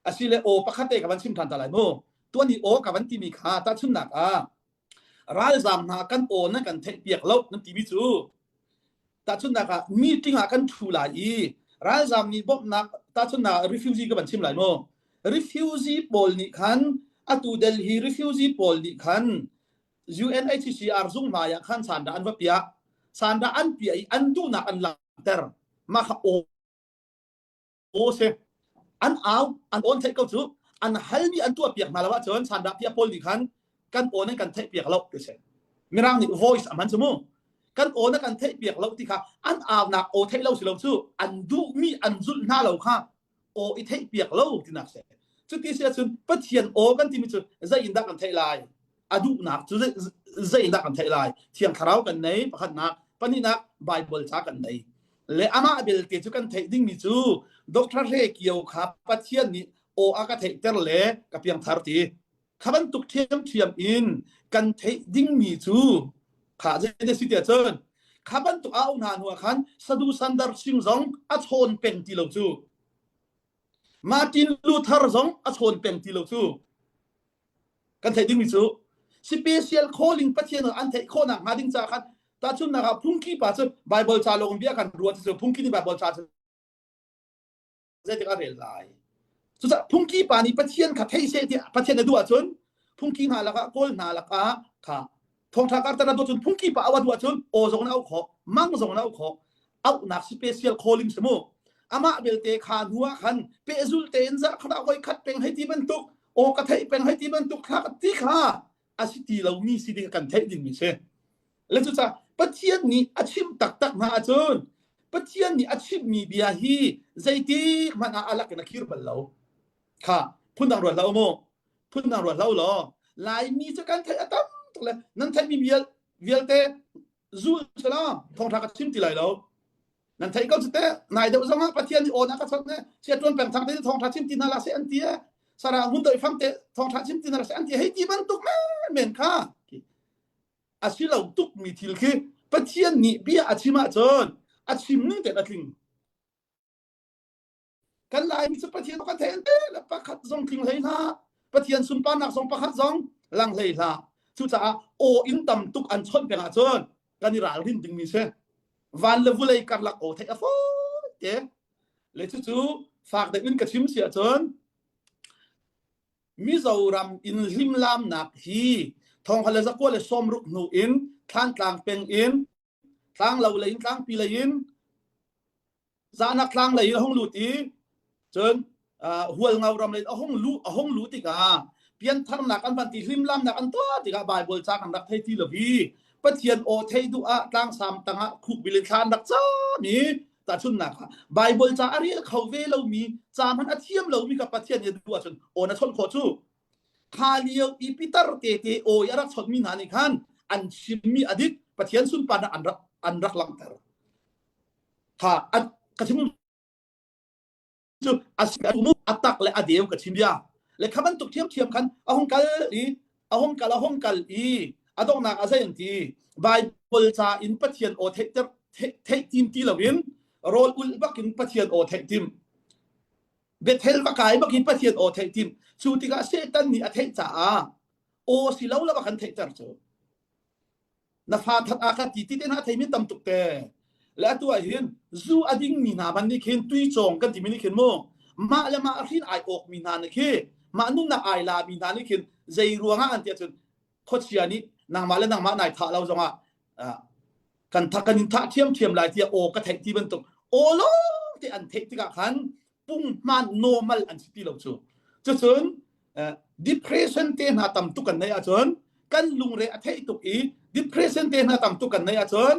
asile aw pakhat te ka van chim ṭhan ta lai mu tuan i aw ka van timi kha tahchunhnak ah ralzaam hna kan aw nan kan theih piak lo nan timi cu tahchunhnak ah meeting ah kan ṭhu lai i ralzaam nih bawmhnak tahchunhnak ah refugee ka van chim lai mu refugee pawl nih khan atu Delhi refugee pawl nih khan UNHCR zung hmai ah khan sandah an va piah sandah an piah i an duhnak an langhter mah kha aw aw si an au an awn theih ko cu an halmi an tuah piak hna lo ahcun sandah piah pawl nih khan kan aw nan kan theih piak lo ti si mirang nih voice a hman cu mu kan aw na kan theih piak lo ti kha an aunak aw theih lo si lo cu an duhmi an zulh hna lo kha aw i theih piak lo tinak si cuti si ahcun Pathian aw kan timi cu zei in dah kan theih lai a duhnak cu zei in dah kan theih lai thiang thlarau kan nei pakhatnak pahnihnak Bible ca kan nei le amah belte cu kan theih dingmi cu Dr. Hre Kio kha Pathian nih aw a ka theihter le ka piangthar ti kha bantuk ṭhiamṭhiam in kan theih dingmi cu kha zei si tiah cun kha bantuk a hna hnu ah khan Sadhu Sandar Singh zong a chawn peng ti lo cu Martin Luther zong a chawn peng ti lo cu kan theih dingmi cu special calling Pathian an theih khawhnak hnga ding caah khan tahchunhnak ah phungki pa cu Bible ca lawng bia kan ruat cu phungki nih Bible ca cu zeitik a rel lai cucaah phungki pa nih Pathian kha thei seh tiah Pathian a duh ahcun phungki hna lakah kawl hna lakah kha thawngtha karter a duh cun phungki pa au a duh ahcun aw zong na auh khawh mang zong na auh khawh auhnak special calling si mu amah belte kha hnu ah khan pehzul tein zarh khat ah voi khat peng hei ti bantuk aw ka theih peng hei ti bantuk thla ti kha. a si ti lomi si ding kan theih dingmi si. Le cucaah Pathian nih a chim taktak hna ahcun Pathian nih a chimmi bia hi zeitik hmanh ah a lak in a khir bal lo. Kha phundang ruat hlah u mu. Phundang ruat hlah u law Laimi cu kan theih a tam tuk le nan theihmi vial vialte zul selaw thawngṭha ka chim ti lai lo. Nan theih ko cu teh nai deuh zong ah Pathian nih aw na ka chawnh ne sia ṭuan peng thang te thawngṭha chim ti hna la seh an ti e sara hun doi fam te thawngṭha chim ti hna la seh an ti hei ti bantuk men men kha a si lo tuk mi thil khi Pathian nih bia a chim ahcun a chim ning tein a tling kan Laimi cu Pathian kan theih te le pakhat zong tling hlei hlah Pathian sunparnak zong pakhat zong lang hlei hlah cucaah aw in tam tuk an chawnh peng ahcun kan i ralrin dingmi si van le vulei karlak aw theih a fawi te le cucu fak deuh in ka chim si ahcun Mizoram in hlimlamnak hi thonghal le zakua le sawmruk hnu in Thlantlang peng in tlanglo lei in tlangpi lei in zahnak tlang lei in a hung lut i cun hualngo ram lei a hung lu a hung lu tikah piantharnak an van ti hlimlamnak an tuah tikah Bible ca kan rak thei ti lo i Pathian aw thei duh ah tlangsam tangah khukbil in thla an rak cam i tahchunhnak ah Bible ca a rel kho ve lomi ca hmanh a thiam lomi kha Pathian nih a duh ahcun aw na chawnh khawh cu kha lio i pitar tete aw i a rak chawnhmi hna nih khan an chimmi a dik Pathian sunparnak an rak an rak langhter kha ka chim cu a tak le a deu ka chim bia le kha bantuk thiamthiam khan a hung kal i a hung kal a hung kal i a donghnak a zei an ti Bible ca in Pathian aw theihter theih tim ti loin rawl ulh bakin Pathian aw theih tim Bethel va kai bakin Pathian aw theih tim cu tikah Satan nih a theih caah aw si lo lo a kan theihter cu na fa that a ka ti ti te hna theimi tam tuk te le atu ah hin zu a ding mi hna man nih khin tui cawng kan timi nih khin mu mah le mah hrin ai awk mi hna nih khi mah nunnak ai la mi hna nih khin zei ruangah an ti ahcun khuachia nih nangmah le nangmah nai thah lo zongah kan tha kan in thah thiamthiam lai tiah aw ka theih ti bantuk aw lawng te an theih tikah khan punghman normal an si ti lo cu cucun depression te hna tam tuk kan neih ahcun kan lungre a theih tuk i depression te hna tam tuk kan neih ahcun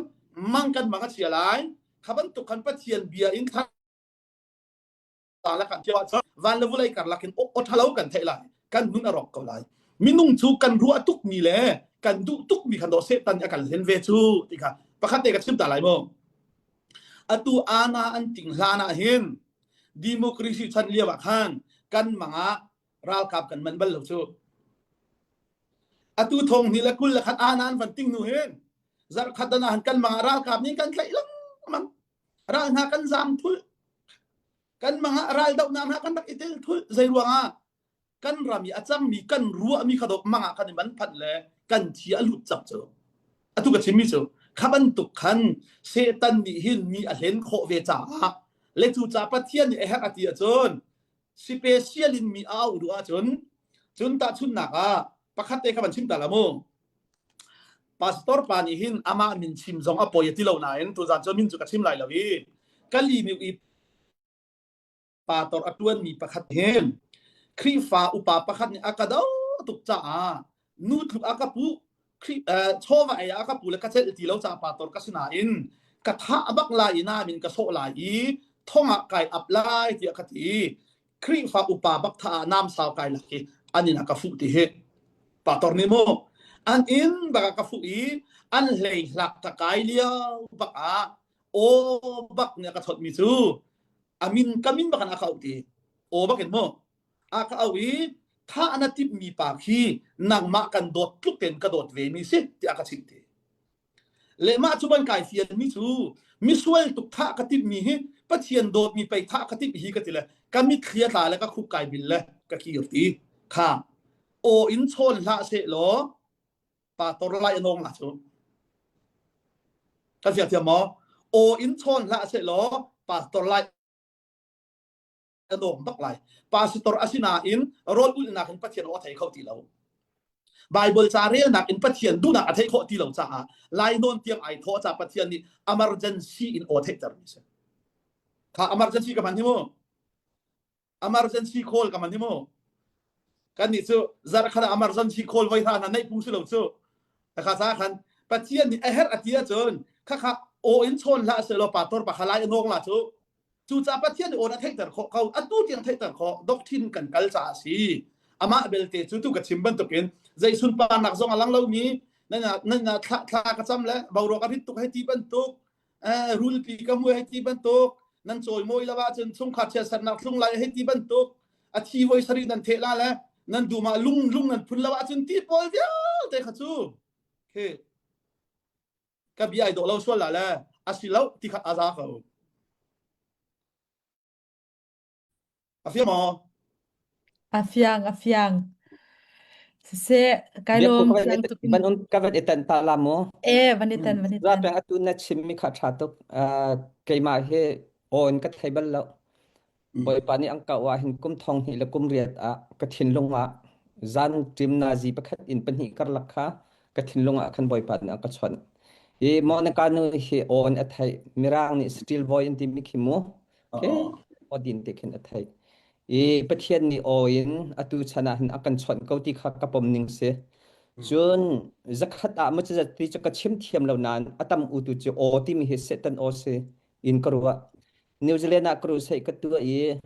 mang kan mang a chia lai kha bantuk khan Pathian bia in thla la kan cio ahcun van le vulei karlak in aw ṭhalo kan theih lai kan nun a rawk ko lai minung cu kan ruah tuk mi le kan duh tuk mi khan dawh Satan a kan hlen ve cu ti kha pakhat te ka chim ta lai mu atu ana an ting hlan ah hin democracy chan lio ah khan kan mangah ralkap kan man bal lo cu atu thong ni le kul le khat ana an van ting nu hin zarkhat dana han kan mangah ralkap nih kan tlaih lengmang ral hna kan zam thul kan mangah ral dohnak hna kan rak i tel thul zei ruangah kan ram i a cangmi kan ruahmi kha dok mangah kan i man phanh le kan thi a lut cak cu atu ka chimmi cu kha bantuk khan Satan nih hin mi a hlen khawh ve caah le cu ca Pathian nih a herh a ti ahcun special in mi a auh duh ahcun cun tahchunhnak ah pakhat te kha van chim ta la mu pastor pa nih hin amah min chim zong a poi a ti lo nain tuzan cu min cu ka chim lai lo i ka li i pastor a ṭuanmi pakhat hin Khrihfa upa pakhat nih a ka do tuk caah nu tluk a ka puh chawva ei a ka pu le ka celh ti lo caah pastor ka si nain ka thah bak lai i na min ka sawh lai i thong ah kai ap lai tiah ka ti Khrihfa upa bak tha ah nam sau kai lak i an in a ka fuh ti hi pastor nih mu an inn bak a ka fuh i an hlei hlak ka kai lio bak ah aw bak nih a ka chawt mi cu a min ka min bak in a ka auh ti aw bak in mu a ka auh i thah na timh mi pa khi nangmah kan dawt tluk tein ka dawt ve mi si tiah ka chimh ti le mah cu ban kai fian mi cu misual tuk thah ka timh mi hi Pathian dawt mi pei thah ka timh hi ka ti le ka mitthli a tla le ka khuk kai bil le ka kir ti kha aw in chawn hlah seh law pa tor lai anong la cu kan fiang thiam maw aw in chawn hlah seh law pastor lai anong bak lai pastor asinain rawl ulhnak in Pathian aw a thei kho ti lo Bible ca relnak in Pathian duhnak a theih khawh ti lo caah lai nawn tiang ai thawh ca Pathian nih emergency in aw theihter mi si kha emergency ka hman hi mu emergency call ka hman hi mu. Kan nih cu zarh khat ah emergency call voi hra hna neih phung si lo cu. Kha sa khan Pathian nih a herh a ti ahcun khakha aw in chawn hlah sehlaw pastor pa kha lai a nawng la cu. Cucaah Pathian nih aw a theihter khawh ko. Atu tiang theihter khawh. Doctrine kan kal caah a si. Amah belte cu tu ka chim bantukin zei sunparnak zong a lang lomi nan nan thla thla ka cam le boruak a rit tuk hei ti bantuk rulpi ka hmu hei ti bantuk nan cawimawi lo ahcun chungkhar chiatsernak thlung lai hei ti bantuk a thi voi sarih nan theh la le nan dum ah lung lung nan phun lo ahcun ti pawl vialte kha cu khi ka bia ai dawh lo sual la le a si lo ti kha a za ko A fiang maw? A fiang, a fiang. Siseh, kai Biakku lawm ka van fiang i tuk in. van un ka van i tan ta la mu. E, van i tan, van i Za tan. peng atu na chim mi kha tha tuk. Uh, keimah hi aw in ka thei bal lo. Bawipa nih ang ka ah hin kum thong hnih le kum riat ah ka thinlung ah zan ṭim nazi pakhat in pahnih karlak kha ka thinlung ah khan Bawipa nih a ka chawnh. Hi Monica nu hi aw in a theih. Mirang nih still voice an timi khi mu. Khi aw din te khin a theih. I Pathian nih aw in atu chan ah hin a kan chawnh ko ti kha ka pom ning si. Cun zakhat ah maw cazat ti cu ka chim thiam lo nain a tam u tu cu aw timi hi Satan aw si in ka ruah. New Zealand ah crusade ka tuah i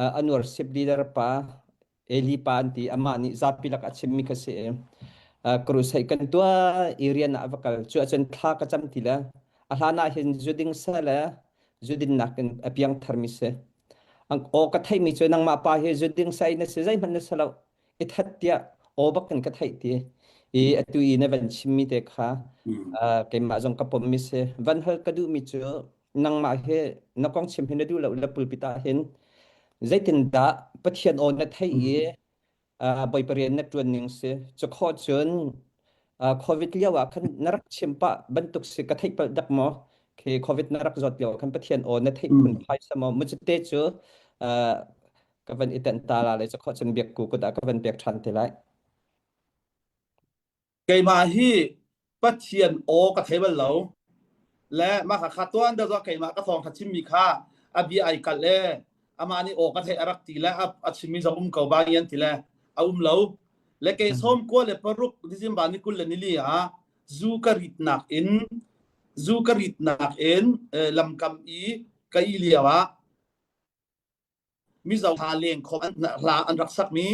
uh, an worship leader pa Eli pa an ti amah nih zapi lak a chimmi kha si i uh, crusade kan tuah i rian ah a va kal cu ahcun thla ka cam ti le a hlan ah hin zuding sa le zudin nak in a piang tharmi si ang aw ka theihmi cu nangmah pa hi zuding sa in na si zeihmanh na si lo i that tiah aw bak in ka theih ti i atu i na van chimmi te kha uh, keimah zong ka pommi si van hal ka duhmi cu nangmah hi na kong chim hi na duh lo le pulpit ah hin zeitindah Pathian aw na theih i uh, Bawipa rian na ṭuan ning si cu khawh cun uh, COVID lio ah khan na rak chim pah bantuk si ka theih palh dak maw khi COVID na rak zawt lio khan Pathian aw na theih phun phai sa maw mucite cu uh, ka van i tenh ta la le cu khawh cun biak ku kut ah ka van pek ṭhan te lai Keimah hi Pathian aw ka thei bal lo. Le mah kha kha tuan deuh zawh keimah ka thawngtha chimmi kha a bia ai kalh le amah nih aw ka theih a rak ti le a, a chimmi zong um ko bang an ti le a um lo. Le kei sawm kua le paruk December ni 20 le nili ah zu ka ritnak in zu ka ritnak in eh, lamkam i ka i lio ah Mizo hla leng khom an hla an rak sakmi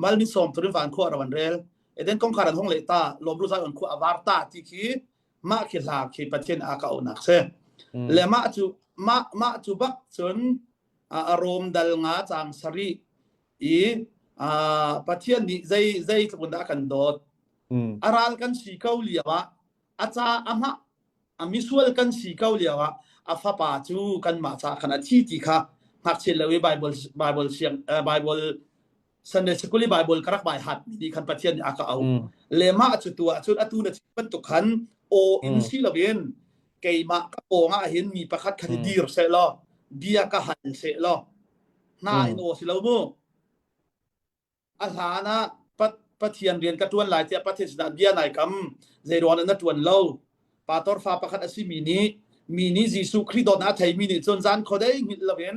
malmin sawm turin van khua ro an rel eden kongkhar an hong le ta lom ru zai on khua avar ta ti khi mah khi hla khi pathian a ka onak se le mah cu mah mah cu bak cun a rom dal nga chang sari i pathian nih zei zei tluk dah kan dawt a ral kan si ko lio ah a ca a mah a misual kan si ko lio ah a fapa cu kanmah ca khan a thi ti kha ngakchia lo i Bible Bible siang uh, Bible Sunday School i Bible ka rak bai hat mi nih khan Pathian nih a ka au mm. le mah cu tu ah cun atu na chim bantuk khan aw in mm. si loin keimah ka pawng ah hin mi pakhat khan mm. dir seh law bia ka hal seh law hna in aw si lo mu A hlan ah Pathian rian ka ṭuan lai tiah Pathian sinah bia nai kam. Zeiruang na ṭuan lo? Pastor fa pakhat a simi nih mi nih Jesuh Khrih dawtnak a theimi nih cun zan khuadei hngilh loin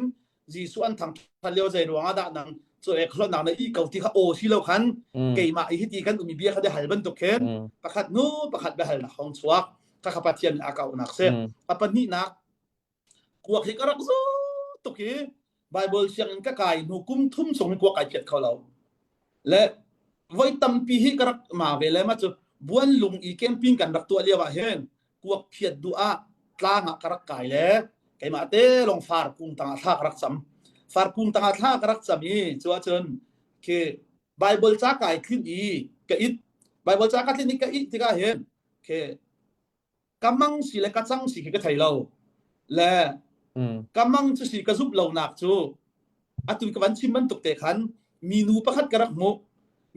Jesuh an thangṭhat lio zeiruang ah dah nang cu ek hlonnak na ih ko ti kha aw si lo khan keimah i hiti kan umi bia kha hal bantuk khin pakhat hnu pakhat biahalnak hong chuak kha kha Pathian nih a kauhnak si. A pahnihnak Kuak hi ka rak zu tuk i Bible sianginn ka kai hnu kum thum chung hi kuak kai phiat kho lo. Le voi tampi hi ka rak ma ve le ma cu buanlung i camping kan rak tuah lio ah hin kuak phiat duh ah tlang ah ka rak kai le keimah te lawng far kung tang ah thla ka rak cam. Far kung tang ah thla ka rak cam i cu ahcun khi Bible ca kai thlin i ka it. Bible ca ka thlin i ka it tikah hin khi ka mang si le ka cang si khi ka thei lo le ka mang cu si ka zumh lonak cu atu ka van chim bantuk te khan minu pakhat ka rak hmuh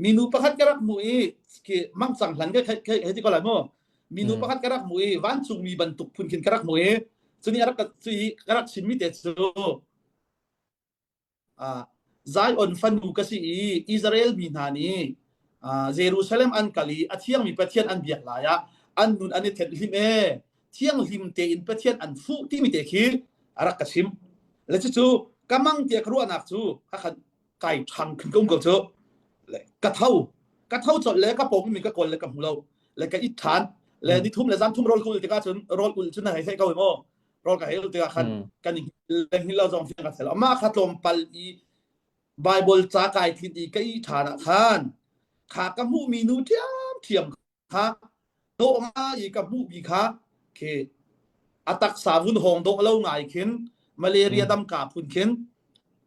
minu pakhat ka rak hmuh i khi mang cang hlan ka hei ti ko lai mu minu pakhat ka rak hmuh i vancungmi bantuk phun khin ka rak hmuh i cuni a rak cu i ka rak chimmi te cu Zion fanu ka si i Israel mi hna nih Jerusalem an kal i a thiangmi Pathian an biak lai ah an nun an i thenh hlim ee thianghlim tein Pathian an fuh timi te khi a rak ka chim le cucu ka mang tiah ka ruahnak cu a khan kai ṭhang khin ka um ko cu. Le ka tho ka tho colh le ka pawng mi ka kawl le ka hmu lo le ka it ṭhan le ni thum le zan thum rawl ka ul tikah cun rawl ul cun na hei theih ko maw rawl ka hei ul tikah khan kan i hngilh lo zong fiang ka thei lo amah kha tlawmpal i Bible ca kai thlin i ka i ṭhan ah khan kha ka hmuhmi nu ṭhiamṭhiam kha dawh ngai i ka hmuhmi kha khi a taksa vun hawng dawh lo ngai khin malaria dam ka phun khin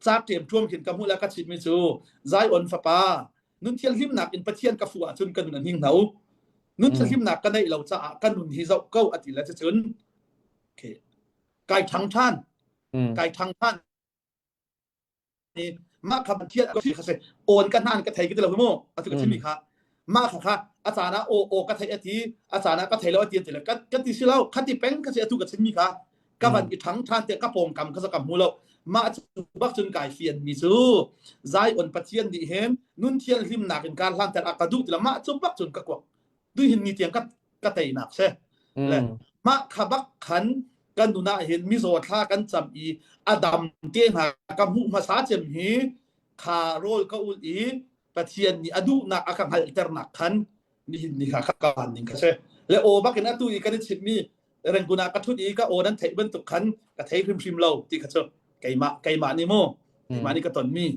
ca ṭemṭuam khin ka hmuh le ka chimmi cu Zion fapa nun thianghlimnak in Pathian ka fuh ahcun ka nun a hning hno nun thianghlimnak ka neih lo caah ka nun hi zoh ko a ti le cucun khi kai ṭhang ṭhan kai ṭhang ṭhan mah kha Pathian kha si awn ka hnan ka thei ka ti lo mu atu ka chimmi kha mah kha kha a caan ah aw aw ka thei ati a caan ah ka thei lo ati ti le ka ka ti si lo khati peng ka si atu ka chimmi kha ka van i ṭhang ṭhan te ka pawngkam kha ka hmu lo mah cu bak cun kai fian mi cu Zion Pathian nih hin nun thianhlimnak in kar hlan ter a ka duh ti lo mah cu bak cun ka kuak duhin ni tiang ka ka teinak si le mah kha bak khan kan nun ah hin mizaw thla kan cam i a dam te hna ka hmuh hmasa cem hi kha rawl ka ul i Pathian nih a duhnak a ka hngalhternak khan nihin ni kha ka van ning kha si le aw bak in atu i kan i chimmi rengkun ah ka thut i ka aw nan theih bantuk khan ka thei hrimhrim lo ti kha cu keimah keimah nih mu keimah nih ka tonmi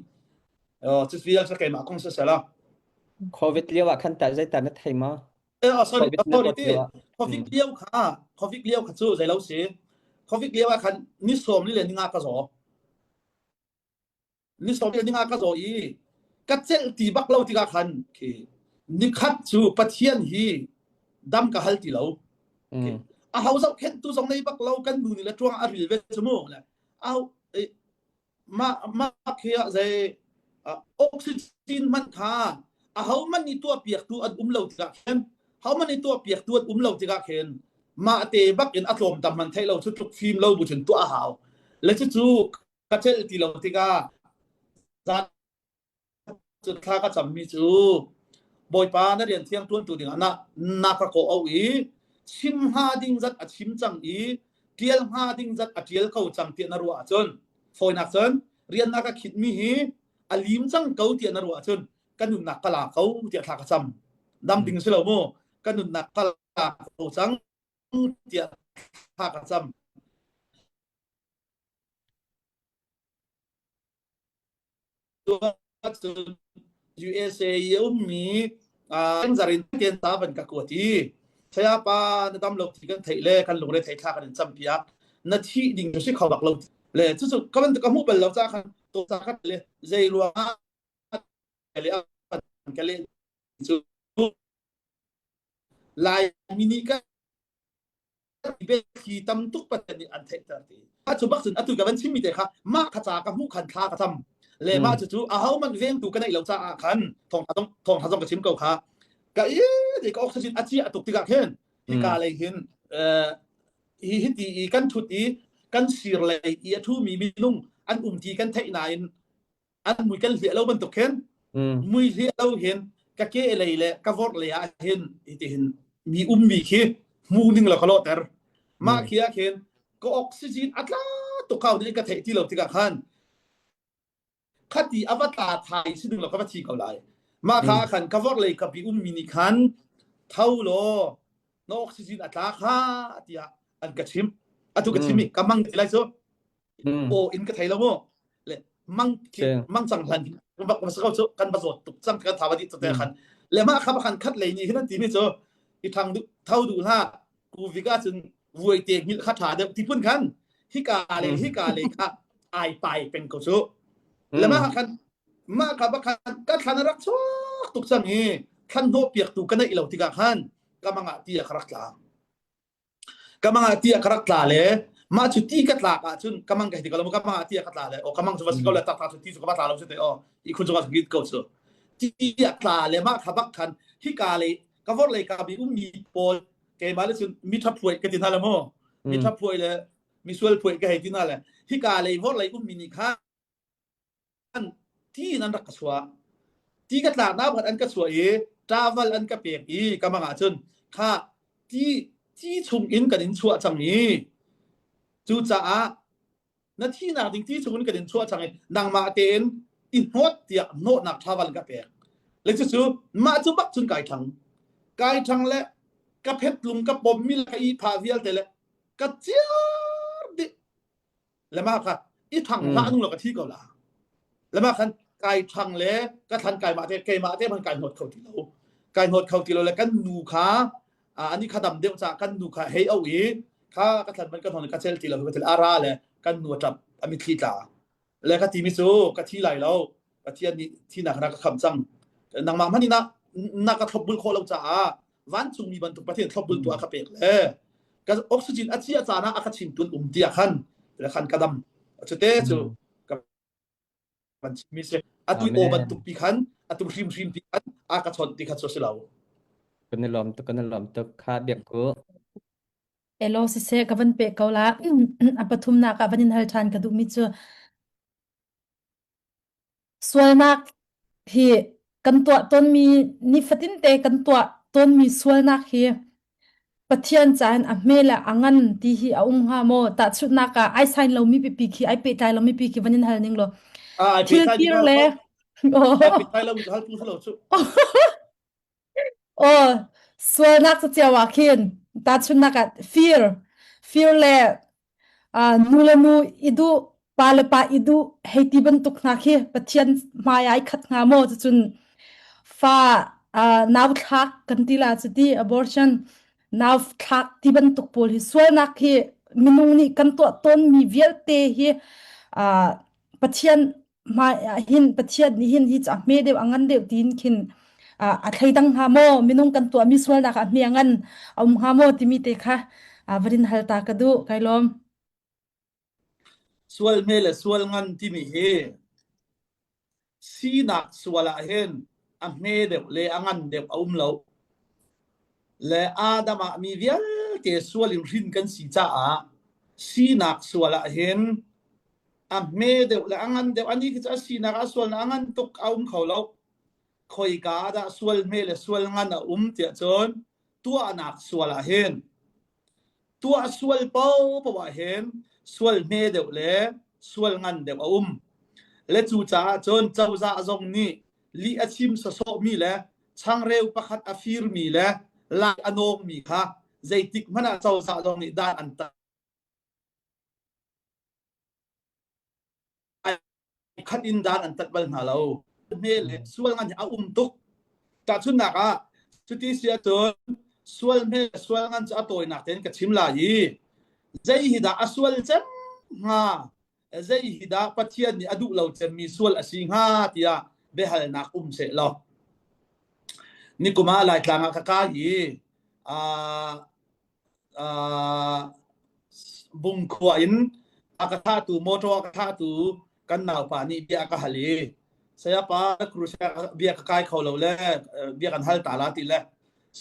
cu vial cu keimah kong sisela Covid lio ah khan tah zeidah na thei maw? Eh, oh, sorry, Covid na sorry dawt ti. lio ah. Covid Mm. lio kha, Covid lio kha cu zei lo si. Covid lio ah khan ni sawm ni le ni nga ka zaw. Ni sawm ni le ni nga ka zaw i ka celh ti bak lo tikah khan khi nikhat cu Pathian hi dam ka hal ti lo. Mm. A ho zohkhenh tu zong nei bak lo kan nu nih le tuang a ril ve cu mu. Le au eh, mah mah khi ah zei oxygen hmanh kha aho man nih tuah piaktu an um lo tikah khin ho man nih tuah piaktu an um lo tikah khin mah te bak in a tlawm tam man theih lo cu tluk fim lo bu cun tuah a hau le cucu ka celh ti lo tikah zan cu thla ka cammi cu Bawipa na rian thiang ṭuantu dingah na na ka kawh auh i chim hnga ding zat a chim cang i ṭial hnga ding zat a ṭial ko cang tiah na ruah ahcun fawinak cun rian na ka khitmi hi a lim cang ko tiah na ruah ahcun ka nunnak ka la ko tiah thla ka cam dam ding si lo mu ka nunnak ka la ko cang tiah thla ka cam Cun USA i a ummi zarin tian ta van ka kuat i saya pa na dam lo ti kan theih le kan lungre thei thla kan in cam piak na thih ding cu si kho bak lo le cucu ka van ka hmuh bal lo ca khan to ca khat le zei ruangah le ka le cu Laimi nih kan biathli tam tuk Pathian nih an theihter ti. A cu bak cun atu ka van chimmi te kha mah kha ca ka hmuh khan thla ka cam. Le mah cu cu aho man vengtu ka neih lo caah khan thawngtha zong thawngtha zong ka chim ko kha. Ka i ti ka oxygen a chia tuk tikah khin hika lei hin hi hiti i kan thut i kan sir lei i a thumi minung an um ti kan theih nain an mui kan hliah lo bantuk khin mui hliah lo hin ka ke lei le ka vorh lei ah hin ti hin mi ummi khi hmu ning lo ka lawhter mah khi ah khin ka oxygen a tla tuk kau nih ka theih ti lo tikah khan khati ava tla thai si ding lo ka va thi ko lai mah kha khan ka vorh lei ka bi ummi nih khan tho law na oxygen a tla kha tiah an ka chim atu ka chim i ka mang ti lai cu aw in ka thei lo mu le mang mang cang hlan bak ma ko cu kan ba zawt tuk cang kan thawa di te khan le ma kha khan khat lei ni hin an ti mi cu i thang du tho du hla ku vika cun vuai te ngil kha tha deuh ti phun khan hika le hika le kha ai pai peng ko cu le ma khan ma kha ba khan ka thlan rak chuak tuk cang hi thlan hnawh piak tu ka nei lo tikah khan ka mangah ti ka rak tla Ka mang ah ti a ka rak tla le mah cu ti ka tlak ahcun ka mang ka hei ti ko lo ka mang ah ti a ka tla le aw ka mang cu va si ko le taktak cu ti cu ka va tla lo si te aw ihkhun cungah git ko cu ti a tla le mah kha bak khan hika lei ka vor lei ka bi ummi pawl keimah le cun mi ṭha phuai ka ti hna le mu mi ṭha phuai le mi sual phuai ka hei ti hna le hika lei vor lei ummi nih khan ti in an rak ka chuah. Ti ka tlaknak pakhat an ka chuah i travel an ka pek i ka mang ahcun kha ti ti chung in kan in chuah cang i cucaah na thihnak ding ti chung in kan in chuah cang i nangmah tein i hnawt tiah hnawhnak travel an ka pek. Le cucu mah cu bak cun kai ṭhang. Kai ṭhang le ka phet lung ka pom mi le ka i pha vialte le ka ciar dih. Le mah kha i ṭhang hlah nung lo ka thi ko la. Le mah khan kai ṭhang le ka thlan kai mah te keimah te man kai hnawt kho ti lo. Kai hnawt kho ti lo le kan nu kha ani kha dam deuh ca kan nu kha hei au i kha ka thlan man ka thon ka cel ti lo ka cel ara le kan nu a ṭap a mitthli tla. Le ka timi cu ka thi lai lo Pathian nih thinak na ka khamh cang nangmah hmanh na na ka thlopbul khawh lo caah vancungmi bantuk Pathian thlopbul tu a ka pek le ka oxygen a chia caan ah a ka chim tun um tiah khan le khan ka dam cute cu ka van chimmi si atu aw bantuk pi khan atu hrim hrim pi khan a ka chawnh ti kha cu si lo Kan i lawm tuk kan i lawm tuk kha biak ku Elo siseh ka van pe ko la a pathumnak ah van in hal ṭhan ka duhmi cu Sualnak hi kan tuah tawnmi nifatinte kan tuah tawnmi sualnak hi Pathian caah a hme le a ngan ti hi a um hnga maw? Tahchunhnak ah ai sign lomi pipi khi ai pehtlai lomi pi khi van in hal ning law. Ah, ai Thil pehtlai kir mi le ai pehtlai lomi cu hal pu lo cu. Aw, sualnak cu cio ah khin tahchunhnak ah fir, fir le uh, nu le nu i duh, pa le pa i duh hei ti bantuk hna khi Pathian hmai ai khat hnga maw cucun fa uh, nau thlak kan ti la cu ti abortion nau thlak ti bantuk pawl hi sualnak hi minung nih kan tuah tawnmi vialte hi uh, Pathian hmai ah hin Pathian nih hin hi cu a hme deuh a ngan deuh tiin khin a thleidang hnga maw minung kan tuahmi sualnak ah hme a ngan a um hnga maw timi te kha va rin hal ta ka duh kai lawm. Sual hme le sual ngan timi hi sinak sual ah hin a hme deuh le a ngan deuh a um lo. Le Adam ah mi vialte sual in hrin kan si caah sinak sual ah hin a hme deuh le a ngan deuh ani khi cu a sinak a sualnak a ngan tuk a um kho lo khoika ah dah sual hme le sual ngan a um tiah cun tuahnak sual ah hin tuah sual paohpaoh ah hin sual hme deuh le sual ngan deuh a um le cu caah cun cozah zong nih lih a chim sawsawhmi le changreu pakhat a firmi le lai a nawngmi kha zeitik hmanh ah cozah zong nih dan an tat khat in dan an tat bal hna lo. Hme le sual ngan hi a um tuk. Tahchunhnak ah, cuti si ahcun sual hme sual ngan cu a tawinak tein ka chim lai i zei hi dah a sual cem hnga zei hi dah Pathian nih a duh lo cemmi sual a si hnga tiah biahalnak um seh law nikum ah Laitlang ah ka kai i uh, uh, Bungkhua in a ka thahtu motor a ka thahtu kan naupa nih bia a ka hal i sayapa crusade bia ka kai kho lo le bia kan hal ta la ti le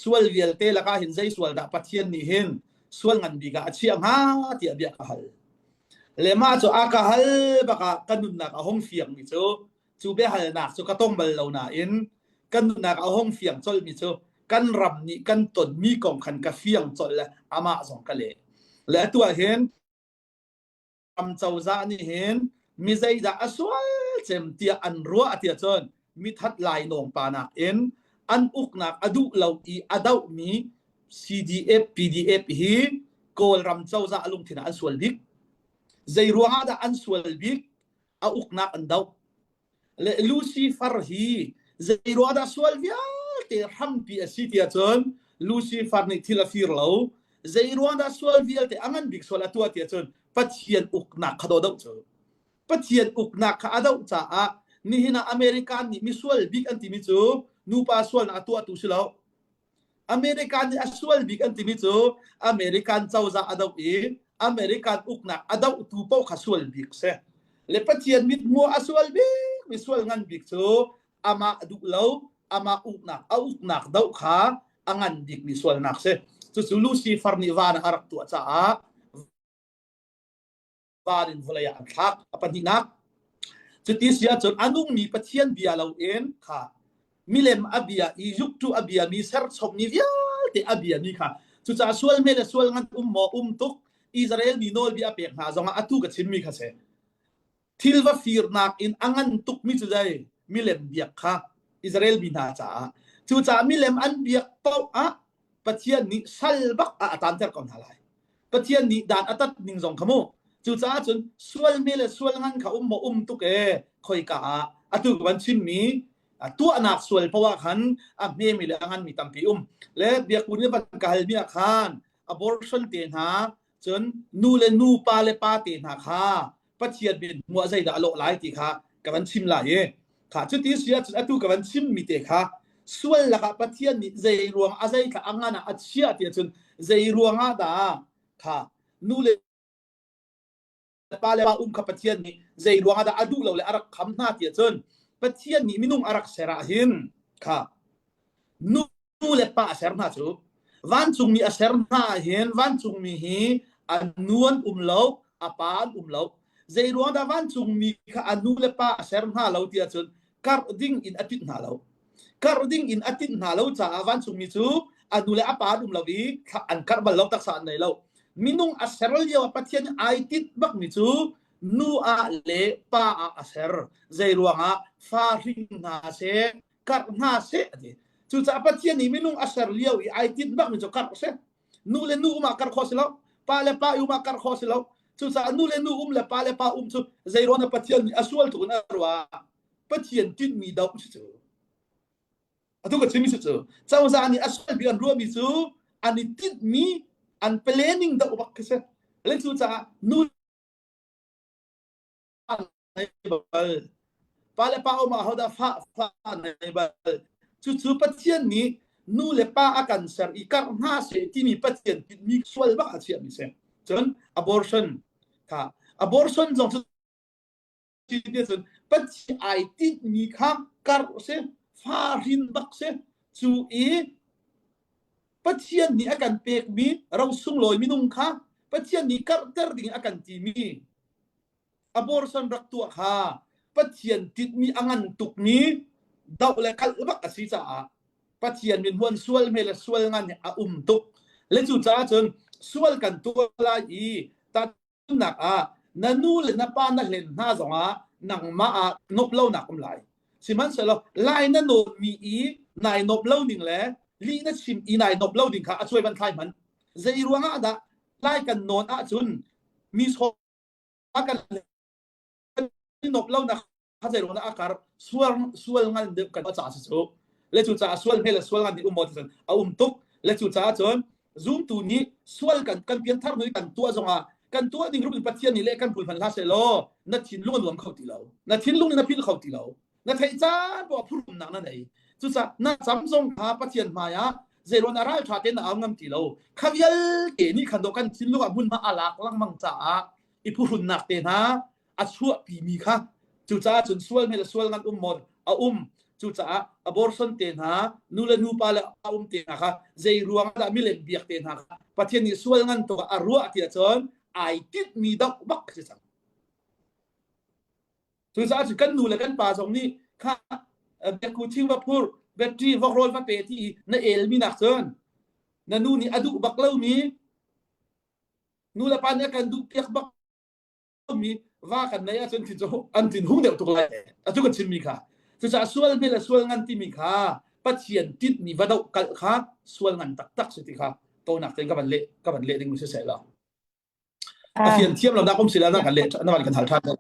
sual vialte lakah hin zei sual dah Pathian nih hin sual ngan bik ah a chiah hnga tiah bia ka hal le mah cu a ka hal bakah ka nunnak a hung fiang mi cu cu biahalnak cu ka tong bal lo nain kan nunnak a hung fiang colhmi cu kan ram nih kan tonmi kong khan ka fiang colh le amah zong ka leh le atu ah hin ram cozah nih hin mi zeidah a sual cem tiah an ruah tiah cun mithat lai nawng pa nakin an uknak a duh lo i a dohmi CDF PDF hi Kawlram cozah lungthin ah an sual bik zei ruangah dah an sual bik a uknak an doh. Le Lucifer hi zeiruah dah sual vialte hrampi a si tiah cun Lucifer nih thil a fir lo. Zeiruah dah sual vialte a ngan bik sual a tuah tiah cun Pathian uknak kha doh cu. Pathian uknak kha a doh caah nihin ah American nih misual bik an timi cu nupa sualnak a tuahtu si lo. American nih a sual bik an timi cu American cozah a doh i American uknak a dohtu paoh kha sual bik si. Le Pathian mithmuh a sual bik mi sual ngan bik cu amah duh lo, amah uknak a uknak doh kha a ngan bik mi sualnak si. Cucu Lucifer nih van ah a rak tuah caah van in vawlei ah an thlak. A pahnihnak, cuti si ahcun a nungmi Pathian bia loin kha milem a bia i yuktu a biami serchommi vialte a biami kha cucaah sual hme le sual ngan um maw um tuk Israel mi nawlbia a pek hna zongah atu ka chimmi kha si thil va firnak in a ngan tukmi cu zei milem biak kha. Israel mi hna caah. Cucaah milem an biak paoh ah Pathian nih sal bak ah a taanter ko hna lai. Pathian nih dan a tat ning zong kha mu. Cucaah cun sual hme le sual ngan kha um maw um tuk e khoika ah atu ka van chimmi tuahnak sual poah khan a hmemi le a nganmi tampi um. Le biakbu nih van ka halmi ah khan abortion te hna cun nu le nu pa le pa te hna kha Pathian min hmuah zeidah a lawh lai ti kha ka van chim lai i kha cuti si ahcun atu ka van chimmi te kha sual lakah Pathian nih zei ruang a zei thla a ngan ah a chiah ti ahcun zei ruang ah dah kha nu le pa le pa um kha Pathian nih zei ruang ah dah a duh lo le a rak kham hna ti ahcun Pathian nih minung a rak ser ah hin kha nu le pa a ser hna cu vancungmi a ser hna ah hin vancungmi hi a nu an um lo a pa an um lo zei ruang dah vancungmi kha a nu le pa a ser hna lo ti ahcun karh ding in a tinh hna lo karh ding in a tinh hna lo caah vancungmi cu a nu le a pa an um lo i an karh bal lo taksa an nei lo minung a ser lio ah Pathian ai tinh bakmi cu nu ah le pa ah a ser zei ruangah fa hring hna seh karh hna seh a ti cucaah Pathian nih minung a ser lio i ai tinh bakmi cu karh seh nu le nu um ah karh khawh si lo pa le pa um ah karh khawh si lo cucaah nu le nu um le pa le pa um cu zeiruang dah Pathian nih a sual tuk in a ruah Pathian tinhmi doh si cu atu ka chimmi si cu cozah nih a sual bik an ruahmi cu an i tinhmi an planning doh bak khi si le cucaah nu nei bal pa le pa um ah hodah fa fa nei bal cucu Pathian nih nu le pa a kan ser i karh hna seh timi Pathian tinhmi sual bak a chiahmi si cun abortion kha abortion zong cu cun Pathian ai tinhmi kha karh si fa hrin bak si cu i Pathian nih a kan pekmi ro sunglawi minung kha Pathian nih karhter ding a kan timi abortion rak tuah kha Pathian tinhmi a ngan tukmi doh le kalh bak a si caah Pathian min huan sual hme le sual ngan hi a um tuk le cu caah cun sual kan tuah lai i tahchunhnak ah na nu le na pa na hlen hna zongah nangmah ah nop lonak um lai sihmanhsehlaw lai na nawnmi i nai nop lo ning le lih na chim i nai nop lo ding kha a cuai ban thlai hman zei ruangah dah lai kan nawn ahcun mi a kan nop lo nak kha zei ruangah a kar sual sual ngan deuh kan ca si cu le cu caah sual hme le sual ngan nih um maw ti a um tuk le cu caah cun zumtu nih sual kan kan pianthar hnu kan tuah zongah kan tuah ding rup in Pathian nih le kan pul hman hlah seh law na thinlung a nuam kho ti lo na thinlung nih na philh kho ti lo na theih caan poah phurumnak na nei cucaah na cam zong kha Pathian hmai ah zeiruan a ral ṭha tein na au ngam ti lo kha vialte nih khan do kan thinlung ah hmunhma a lak lengmang caah i phuhrunnak te hna a chuahpimi kha cucaah cun sual hme le sual ngan um maw a um cucaah abortion te hna nu le nu pa le a um te hna kha zei ruang dah milem biak te hna kha Pathian nih sual ngan tuk a ruah ti ahcun ai tinhmi doh bak si cang cucaah cun kan nu le kan pa zong nih kha biakku thing va phur battery vok rawl va pe ti na elmi nak cun na nu nih a duh bak lomi nu le pa nih a kan duh piak bak mi va kan nei ahcun thin cu an thin hung deuh tuk lai atu kan chimmi kha cucaah sual hme le sual ngan timi kha Pathian tinhmi va doh kalh kha sual ngan taktak si ti kha tonak tein ka van leh ka van leh ding mi si seh la a fian thiam lo nak um si la na kan leh na van kan hal than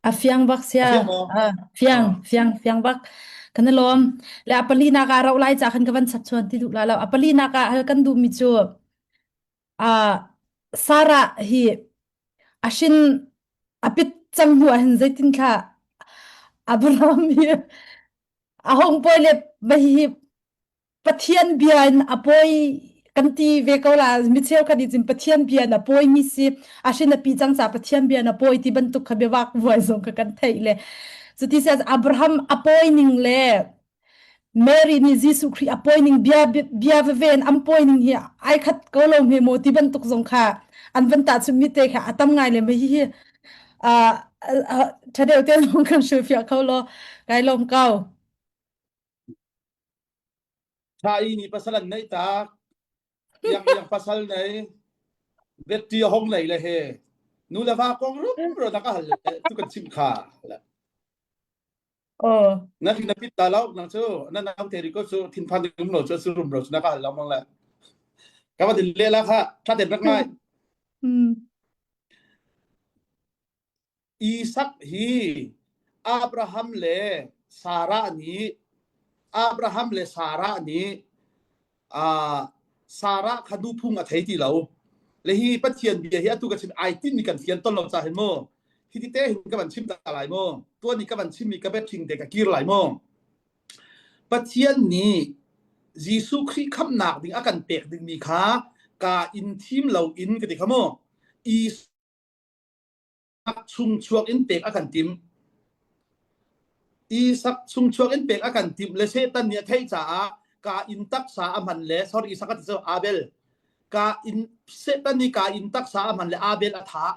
A fiang bak a sia. fiang maw Ah, fiang, fiang, fiang bak. Kan i lawm. Le a pali nak ah rauh lai ca khan ka van chap chuan ti duh la lo. A pali nak ah hal kan duh mi cu ah Sarah hi a hrin a pit cang hnu ah hin zeitin thla Abraham hi a hong pawi le va hi Pathian bia in a pawi kan ti ve ko la mi cheukhat nih cun Pathian bia in a pawi mi si a hrin a pi cang ca Pathian bia in a pawi ti bantuk kha biavak vuai zong kha kan theih le cuti si Abraham a pawi ning le Mary nih Jesuh Khrih a pawi ning bia bia veve in an pawi ning hi ai khat ko lo hme maw ti bantuk zong kha an van tahchunh mi te kha a tam ngai le ma hi hi ṭha deuh te zong kan hrilhfiah kho law kai lawm ko. Tha i nih pasal an neih tak. Iang iang pasal nei. Betty a hong nei le he. Nu le va kong rum ro na ka hal le tu kan chimh kha. Oh. Na thin na pit ta lo nang cu na nau te ri ko cu thinphan ding um lo cu su rum ro cu na ka hal lo mang le. Ka va din le la kha tha ten rak ngai. Mm. Isak hi Abraham le Sarah nih Abraham le Sarah nih uh, Sarah kha nuphung a thei ti lo. Le hi Pathian bia hi atu ka chim ai tin mi kan fian ton lo cha hin mu. Hi ti te hin ka van chim ta lai mu. Tuan ni ka van chim mi ka bet thing te ka kir lai mu. Pathian nih Jesuh Khrih khamnak ding a kan pek ding mi kha ka in thim lo in ka ti kha mu. Isak chungchuak in pek a kan timh. Isak chungchuak in pek a kan timh le Satan nih a theih caah ka inn taksa a hman le sorry Isak a ti cu Abel ka inn Satan nih ka inn taksa a hman le Abel a thah.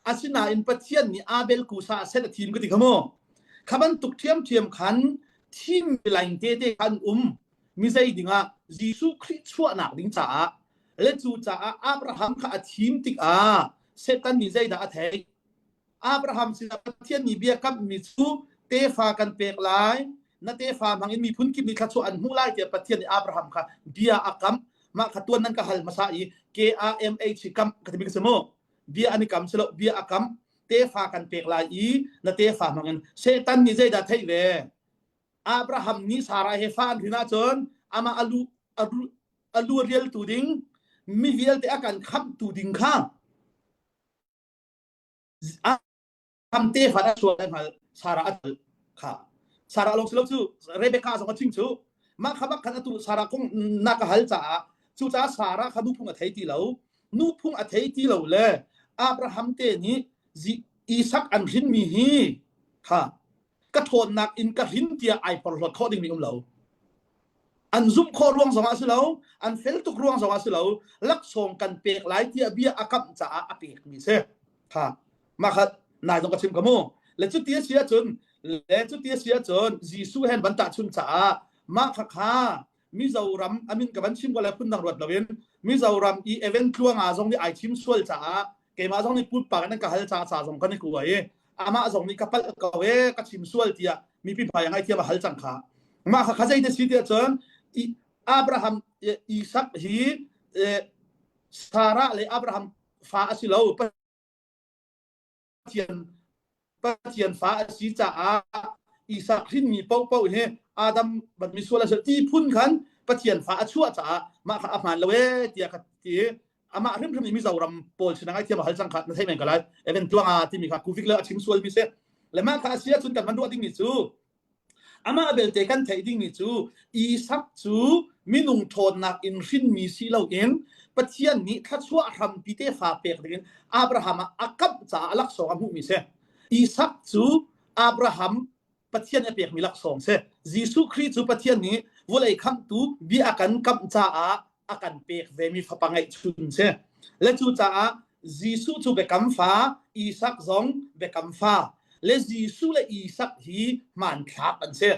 Asinain Pathian nih Abel kusa a set a thim ka ti kha mu. Kha bantuk ṭhiamṭhiam khan thim lain te te khan um mi zei dingah Jesuh Khrih chuahnak ding caah le cu caah Abraham kha a thim tikah Satan nih zeidah a theih? Abraham sinah Pathian nih bia kamhmi cu tefa kan pek lai, na tefa hmang in miphun kip nih thluachuah an hmuh lai tiah Pathian nih Abraham kha bia a kamh. Mah kha tuan nan ka hal hmasa i K-A-M-H kamh ka timi ka si mu. Bia an i kam si lo, bia a kamh. Tefa kan pek lai i na tefa hmang in Satan nih zeidah theih ve? Abraham nih Sarah he fa an hrin ahcun amah a lu a lu rialtu ding mi vialte a kan khamhtu ding kha Abraham tefa a chuak lai hngal Sarah a hngal kha Sarah lawng si lo cu Rebecca zong a chim cu mah kha bak khan atu Sarah kong na ka hal caah cucaah Sarah kha nuphung a thei ti lo nuphung a thei ti lo le Abraham te nih Isak an hrinmi hi kha ka ṭhawnnak in ka hrin tiah ai porhlawt khawh dingmi um lo. An zumh khawh ruang zongah a si lo, an fel tuk ruang zongah a si lo, laksawng kan pek lai tiah bia a kamh caah a pekmi si. Kha mah kha nai zong ka chim ka mu. Le cuti a si ahcun le cuti a si ahcun Jesuh hen van tahchun caah mah kha kha Mizoram amin ka van chim ko lai phundang ruat loin Mizoram i event tluanga zong nih ai chim sual caah keimah zong nih pumpak in an ka hal ca ca zong kan i kua i amah zong nih ka palh ko e ka chim sual tiah mipi hmai ah ngaihthiam a hal cang kha mah kha kha zei te si tiah cun Abraham Isak hi Sarah le Abraham fa a si lo Pathian Pathian fa a si caah Isak hrinmi paohpaoh hi Adam ban misual a si ti phun khan Pathian fa a chuah caah mah kha a hmaan lo ee tiah ka ti amah hrimhrim nih Mizoram pawl sinah ngaithiam a hal cang kha na theih men ko lai even tuanga timi kha kuvik le a chim sual mi si le mah kha a si ahcun kan van ruah dingmi cu Amah belte kan theih dingmi cu Isak cu minung ṭhawnnak in hrinmi si loin Pathian nih thluachuah hrampi tefa pek dingin Abraham ah a kamh caah a laksawng a hmuhmi si. Isak cu Abraham Pathian a pekmi laksawng si. Jesuh Khrih cu Pathian nih vawlei khamhtu bia a kan kamh caah a kan pek vemi fapa ngeihchun si. Le cucaah Jesuh cu biakam fa, Isak zong biakam fa. Le Jesuh le Isak hi hmanthlak an si.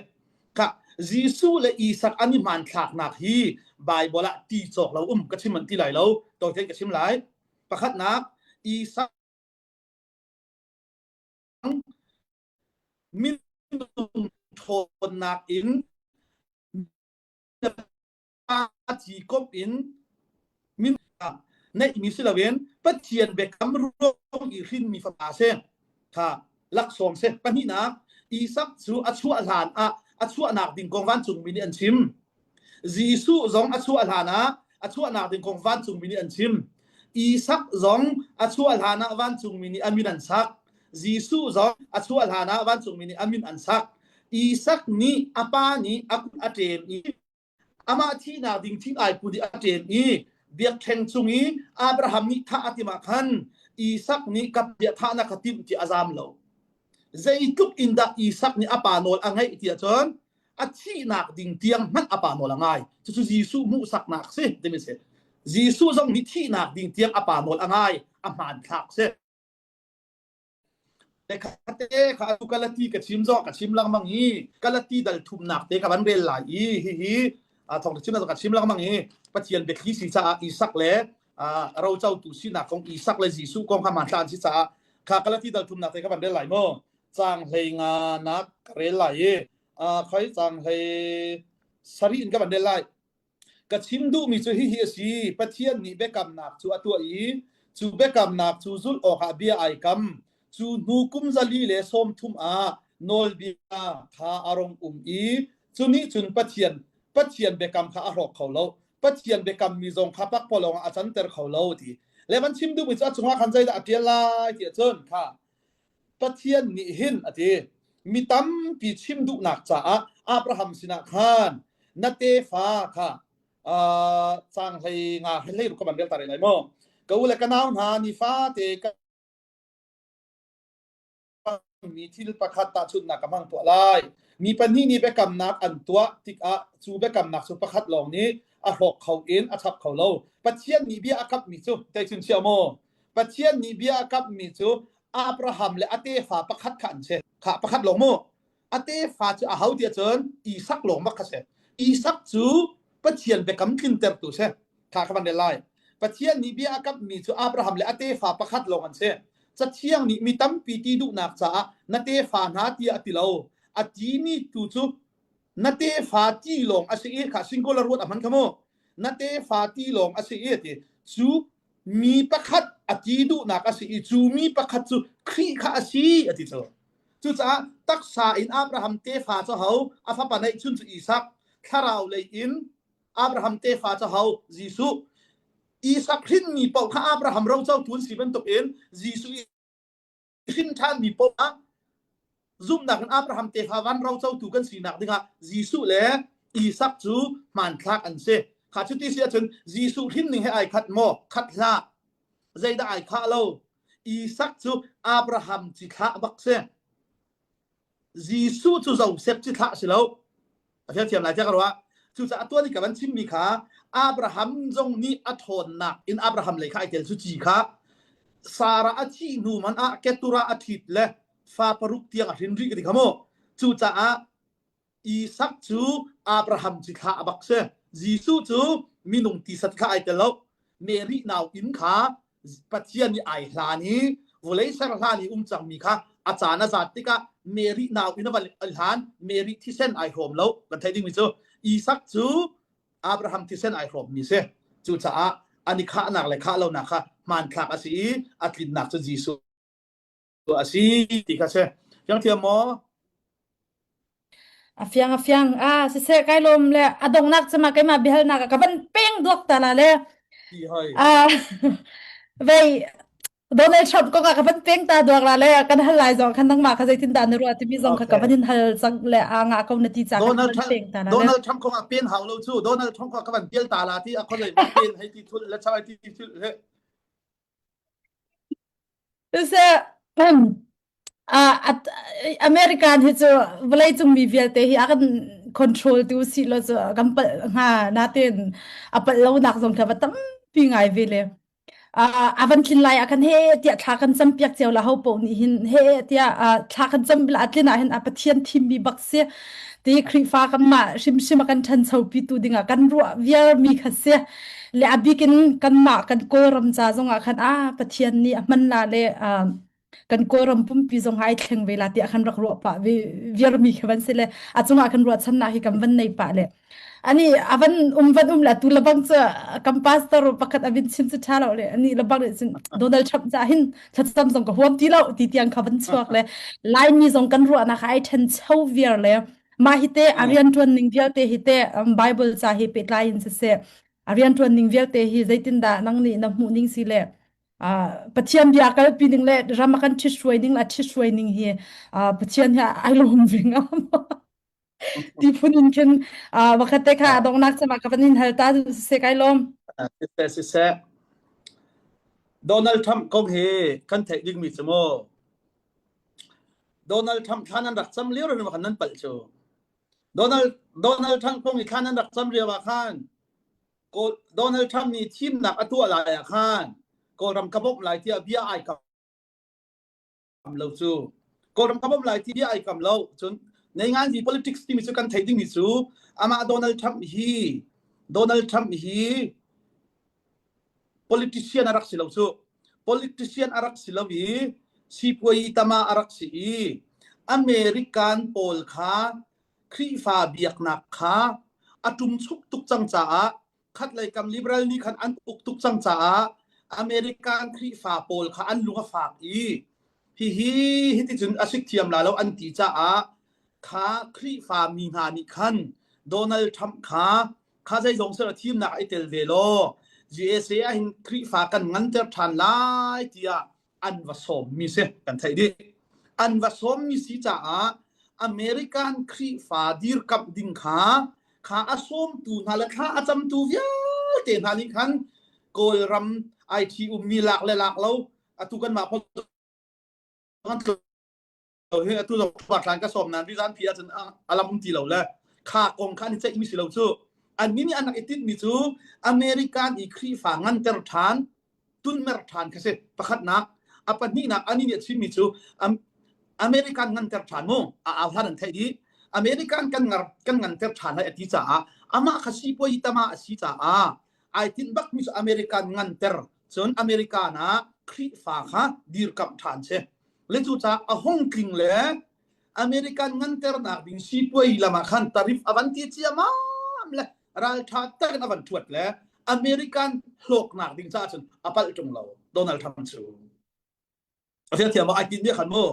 Kha Jesuh le Isak an i hmanthlaknak hi Bible ah ti cawk lo um ka chim an ti lai lo. Tawite ka chim lai. Pakhatnak Isak minung ṭhawnnak in ci komh in min neihmi si loin Pathian biakam ruang i hrinmi fapa si kha laksawng si pahnihnak Isak cu a chuah hlan ah a chuahnak ding kong vancungmi nih an chim Jesuh zong a chuah hlan ah a chuahnak ding kong vancungmi nih an chim Isak zong a chuah hlan ah vancungmi nih a min an sak Jesuh zong a chuah hlan ah vancungmi nih a min an sak Isak nih a pa nih a kut a ṭem i amah thihnak ding thing ai put i a ṭem i biakṭheng cung i Abraham nih thah a timh ah khan Isak nih ka bia thah na ka timh ti a zam lo. Zeitluk in dah Isak nih a pa nawl a ngaih ti ahcun a thihnak ding tiang hmanh a pa nawl a ngai. Cucu Jesuh hmuhsaknak si timi si. Jesuh zong nih thihnak ding tiang a pa nawl a ngai, a hmanthlak si. Te kha atu Galati ka chim zong ka chim lengmang i Galati dal thumnak te ka van rel lai i hihi thawngtha chim ka chim lengmang i Pathian biathli si caah Isak le rocotu sinak kong Isak le Jesuh kong kha hmanthlak an si caah kha Galati dal thumnak te ka van rel lai mu. Caang 15 nak ka rel lai i khoi caang 17 in ka van rel lai. Ka chim duhmi cu hihi a si: Pathian nih biakamnak cu a tuah i cu biakamnak cu zulh awkah bia ai kam. Cu hnu kum 430 ah nawlbia kha a rung um i cu nih cun Pathian Pathian biakam kha a hrawk kho lo. Pathian biakammi zong kha pakpalawng ah a canter kho lo ti. Le van chim duhmi cu a cungah khan zeidah a ṭial lai ti ahcun kha Pathian nih hin a ti, mi tampi chim duhnak caah Abraham sinah khan na tefa kha uh, caang 15 hlei ruk ka van rel ta rih lai maw? Ka u le ka nau hna nifate ka mi thil pakhat tahchunhnak ka hmang tuah lai. Mi pahnih nih biakamnak an tuah tikah cu biakamnak cu pakhat lawng nih a hrawk kho in a chap kho lo. Pathian nih bia a kamhmi cu teicun chia maw? Pathian nih bia a kamhmi cu Abraham le a tefa pakhat kha an si. Kha pakhat lawng mu. A tefa cu a ho tiah cun Isak lawng bak kha si. Isak cu Pathian biakam tlintertu si. Kha ka van rel lai. Pathian nih bia a kamhmi cu Abraham le a tefa pakhat lawng an si. Cathiang nih mi tampi ti duhnak caah na tefa hna tiah a ti lo. A timi tu cu na tefa ti lawng a si i kha singular ruat a hman kha mu. Na tefa ti lawng a si i a ti. Cu mi pakhat a ti duhnak a si i cu mi pakhat cu Khrih kha a si a ti cu. Cucaah taksa in Abraham tefa cu ho a fapa neihchun cu Isak, thlarau lei in Abraham tefa cu ho Jesuh. Isak hrinmi paoh kha Abraham rocotu an si bantukin Jesuh i hrin ṭhanmi paoh ah zumhnak in Abraham tefa van rocotu kan sinak dingah Jesuh le Isak cu hmanthlak an si. Kha cuti si ahcun Jesuh hrin ning he ai khat maw? Khat hlah. Zeidah ai khah lo? Isak cu Abraham cithlah bak si. Jesuh cu Joseph ci thlah si lo. A thiam lai tiah ka ruah. Cucaah tuan i ka van chimmi kha Abraham zong nih a ṭhawnnak in Abraham lei kha ai tel cu ci kha Sarah a thih hnu man ah Keturah a ṭhit le fa paruk tiang a hrin rih ka ti kha mu. Cucaah Isak cu Abraham ci thlah a bak si. Jesuh cu minung tisat kha ai tel lo. Mary nau inn kha Pathian nih ai hlan i vawlei ser hlan i um cangmi kha a caan a zat tikah Mary nau in a van hlan Mary thisen ai hrawm lo kan theih dingmi cu Isak cu Abraham thisen ai hrawmmi si cucaah an i khahnak le khah lonak kha hmanthlak a si i a tlinnak cu Jesuh a si ti kha si fiang thiam maw A fiang a fiang. Ah siseh kai lawm le a dongnak cema keimah biahalnak ah ka van peng duak ta la le. Ti hoi. Ah vei Donald Trump kong ah ka van peng ta duak la le kan hal lai zong khan nangmah kha zeitin dah na ruah timi zong kha ka Okay. van in hal cang le a nga ko na ti ca khan ka Donald van Trump peng ta la le. Donald Trump kong ah pen hau lo cu Donald Trump kong ka van pial ta la ti a khoi ma pen hei ti thul le chai ti thul he Siseh Ah, American hi cu vawleicung mi vialte hi a kan control tu si lo cu kan palh hnga natin a palh lonak zong kha va tampi ngai ve le Ah, a van tlin lai ah khan he tiah thla kan cam piak cio la ho poh nih hin he tiah ah, thla kan cam la tlin ah hin a Pathian thimmi bak si ti Khrihfa kan mah hrimhrim a kan ṭhancho pi tu dingah kan ruah viar mi kha si le a bikin kanmah kan Kawlram ca zongah khan a Pathian nih a hman la le ah, kan Kawlram pumpi zong ai thleng ve la tiah kan rak ruah pah ve viarmi khi van si le a cungah kan ruahchannak hi kan van nei pah le ani avan um van um la tu labang cu kan pastor pakhat avin chim cu tha lo le ani labang nih cun Donald Trump ca hin thlacam zong ka huam ti lo ti tiang kha van chuak le Laimi zong kan ruahnak ai then cho viar le mah hi te a rian tuan ning vialte hi te Bible ca hi pehtlai in siseh a rian tuan ning vialte hi zeitindah nang nih na hmuh ning si le Pathian bia kalpi ning le ram a kan ṭhithruai ning le a ṭhithruai ning hi Pathian hi ai lawm ve ngam. Ti phun in khin wakhat te kha donghnak cema ka van in hal ta se kai lawm. Siseh siseh Donald Trump kong hi kan theih dingmi cu mu Donald Trump thlan an rak cam lio rin kan nan palh cu Donald Donald Trump kong i thlan an rak cam lio ah khan Kawl Donald Trump nih thimnak a tuah lai ah khan Kawlram ka bawmh lai tiah bia ai kam lo cu. Kawlram ka bawmh lai ti bia ai kam lo. Cun neinganzi politics timi cu kan theih dingmi cu amah Donald Trump hi Donald Trump hi politician a rak si lo cu. Politician a rak si lo i sipuai tama a rak si i. American pawl kha Khrihfa biaknak kha a ṭumchuk tuk cang caah khatlei kam liberal nih khan an uk tuk cang caah American Khrihfa pawl kha an lung a fak i hihi hiticun a sik thiam la lo an ti caah kha Khrihfa mi hna nih khan Donald Trump kha kha zeizong sel thimnak i tel ve law USA ah hin Khrihfa kan nganter ṭhan lai tiah an va sawmmi si kan theih dih. An va sawmmi si caah American Khrihfa dirkamh ding kha kha a sawmtu hna le thla a camtu vialte hna nih khan Kawlram IT ummi lak le lak lo atu kan mah kan hi atu zong thlan ka sawm nan rizan phi ahcun a lam um ti lo le kha kong kha an i ceihmi si lo cu an nih an rak i tinhmi cu American i Khrihfa nganter ṭhan tunmer ṭhan kha si pakhatnak a pahnihnak ani nih a chimmi cu American nganter ṭhan mu a au hlan an theih dih American kan ngar kan nganter ṭhan lai a ti caah amah kha sipuai tama a si caah ai tinh bakmi cu American nganter cun American ah Khrihfa kha dirkamh ṭhan si le cucaah a hung tling le American nganternak ding sipuai lam ah khan tarif a van ti ciamam le ralṭha takin a van ṭhuat le American hlawknak ding caah cun a palh ṭung lo Donald Trump cu a fiang thiam ai tin khan mu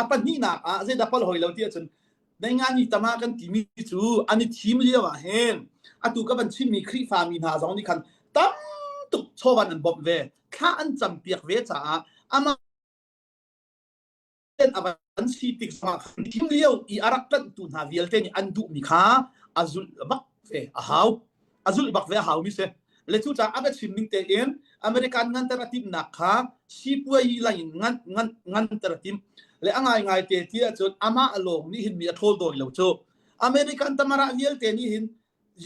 a pahnihnak ah zeidah palh hoi lo ti ahcun Naingani tama kan timi cu an i thim lio ah hin atu ka van chimmi Khrihfa mi hna zong nih khan tam tuk chawvan an bawmh ve thla an campiak ve caah amah a van si tik zongah thim lio i a rak ṭanhtu hna vialte nih an duhmi kha a zulh bak ve a hau a zulh bak ve a haumi si le cucaah a biachim ning tein American nganter a timhnak kha sipuai lei in ngan ngan nganter a timh le a ngaingai te ti ahcun amah lawng nih hin mi a ṭhawl dawi lo cu American tamara vialte nih hin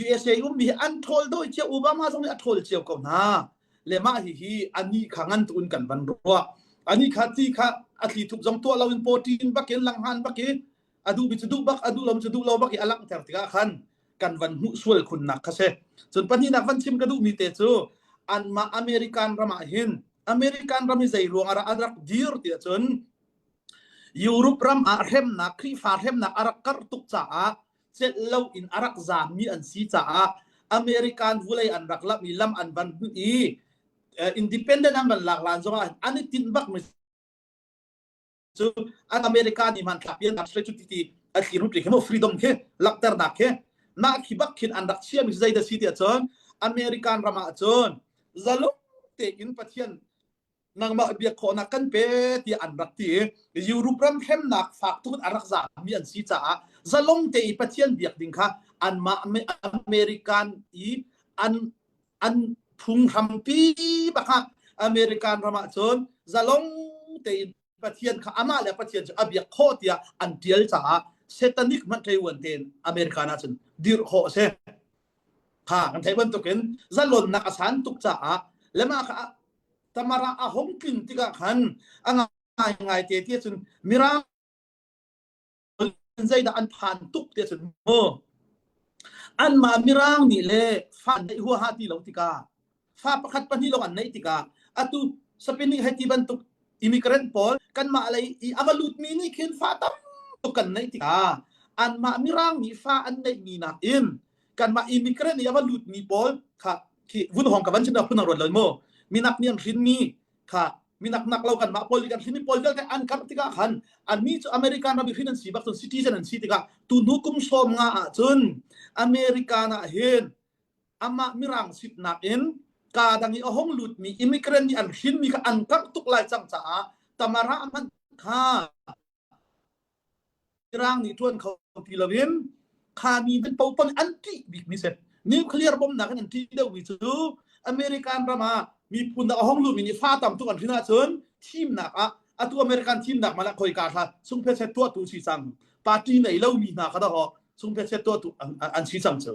USA ummi hi an ṭhawl dawi cio Obama zong nih a ṭhawl cio ko hna le mah hihi ani kha ngan tu in kan van ruah ani kha ti kha a thli thup zong tuah loin pawṭin bakin langhan bakin a duhmi cu duh bak a duh lo cu duh lo bak i a langhter tikah khan kan van hmuh sual khunnak kha si cun pahnihnak van chim ka duhmi te cu anmah American ram ah hin American ram hi zei ruang ah a rak dir tiah cun Europe ram ah hremnak Khrihfa hremnak a rak karh tuk caah celh lo in a rak zaammi an si caah American vulei an rak lamh i lam an van hmuh i independent an van lak lan zongah an i tinh bak mi cu an America nih hmanthlak pian cu ti a thlir pi khi mo freedom khi lakternak khi mah khi bak khin an rak chiami zei da si tiah cun American ram ah cun zalong tein Pathian nangmah biak khawhnak kan pe tiah an rak ti i Europe ram hremnak fak tuk in a rak zaami an si caah zalong te i Pathian biak ding kha anmah American i an an phunghrampi bak ah American ram ah cun zalong tein Pathian kha amah le Pathian cu a biak khawh tiah an tial caah satanic hmanh thei tein American ah cun dirh khawh a si. Kha kan theih bantukin zalonnak a san tuk caah le mah kha Tamara a hong tlin tikah khan a ngai ngai te ti cun Mirang zeidah an phan tuk ti cun mu anmah Mirang nih le fa neih huaha ti lo tikah fa pakhat pahnih lawng an neih tikah atu Spain nih hei ti bantuk immigrant pawl kanmah lei i a va lutmi nih khin fa tam tuk kan neih tikah anmah Mirang nih fa an neihmi nakin kanmah immigrant nih a va lutmi pawl kha khi vun hong ka van chim phun ruat lo mu minak nih an hrinmi kha minak nak lo kanmah pawl nih kan hrinmi pawl vialte an karh tikah khan annih cu American ram i hrin an si bak cun citizen an si tikah tu hnu kum sawm nga ah cun American ah hin amah mirang sitnak in ka dang i a hong lutmi immigrant nih an hrinmi kha an karh tuk lai cang caah tamara hmanh kha Mirang nih ṭuan kho ti loin khami an popan an ṭih bikmi si. Nuclear bomb nakin an ṭih deuhmi cu American ram ah miphun dang a hong lutmi nih fa tam tuk an hrin ahcun thimnak ah atu American thimnak man ah khoika hla sungphetchet tuahtu si cang. Party nei lomi hna kha dahawh sungphetchet tuahtu an si cang cu.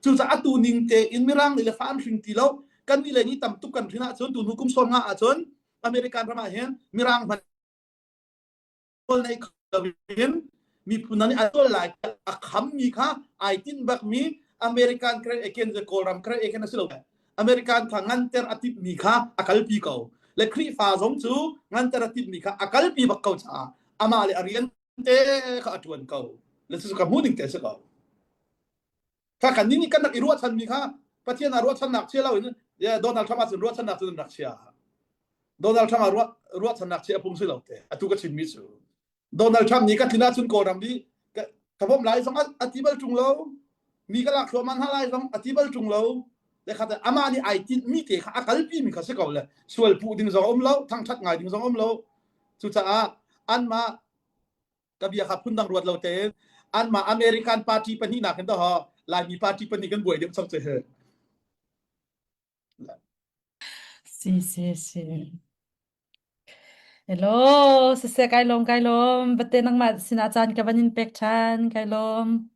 Cucaah atu ning tein Mirang nih le fa an hring ti lo. Kan nih le nih tam tuk kan hrin ahcun tu hnu kum sawm nga ahcun American ram ah hin Mirang hmanh nei kho loin miphun nih a tual lai a khammi kha ai tinh bakmi American credit eken le Kawlram credit eken a si lo American kha nganter a timhmi kha a kalpi ko le Khrihfa zong cu nganter a timhmi kha a kalpi bak ko caah amah le a rian. te kha a ṭuan ko. Le cucu ka hmuh ning te a si ko. Kha kan nih kan rak i ruahchanmi kha Pathian ah ruahchannak chia loin Donald Trump ahcun ruahchannak cun rak chia. Donald Trump ah ruah, ruahchannak chia a pung si lo te. Atu ka chimmi cu. Donald Trump nih ka tlin ahcun Kawlram nih ka, ka bawmh lai zong a ti bal ṭung lo. Mi ka lak thluahmah hna lai zong a ti bal ṭung lo. Le kha amah nih ai tinhmi te kha a kalpi mi kha si ko le sual puh ding zong um lo, thangṭhat ngai ding zong um lo. Cucaah anmah ka bia kha phundang ruat lo tein anmah American party pahnihnak hin dah Laimi party pahnih kan buai deuh chang che he. Si si si. Hello, siseh kai lawm kai lawm. Bate nangmah sinah caan ka van in pek ṭhan kai lawm.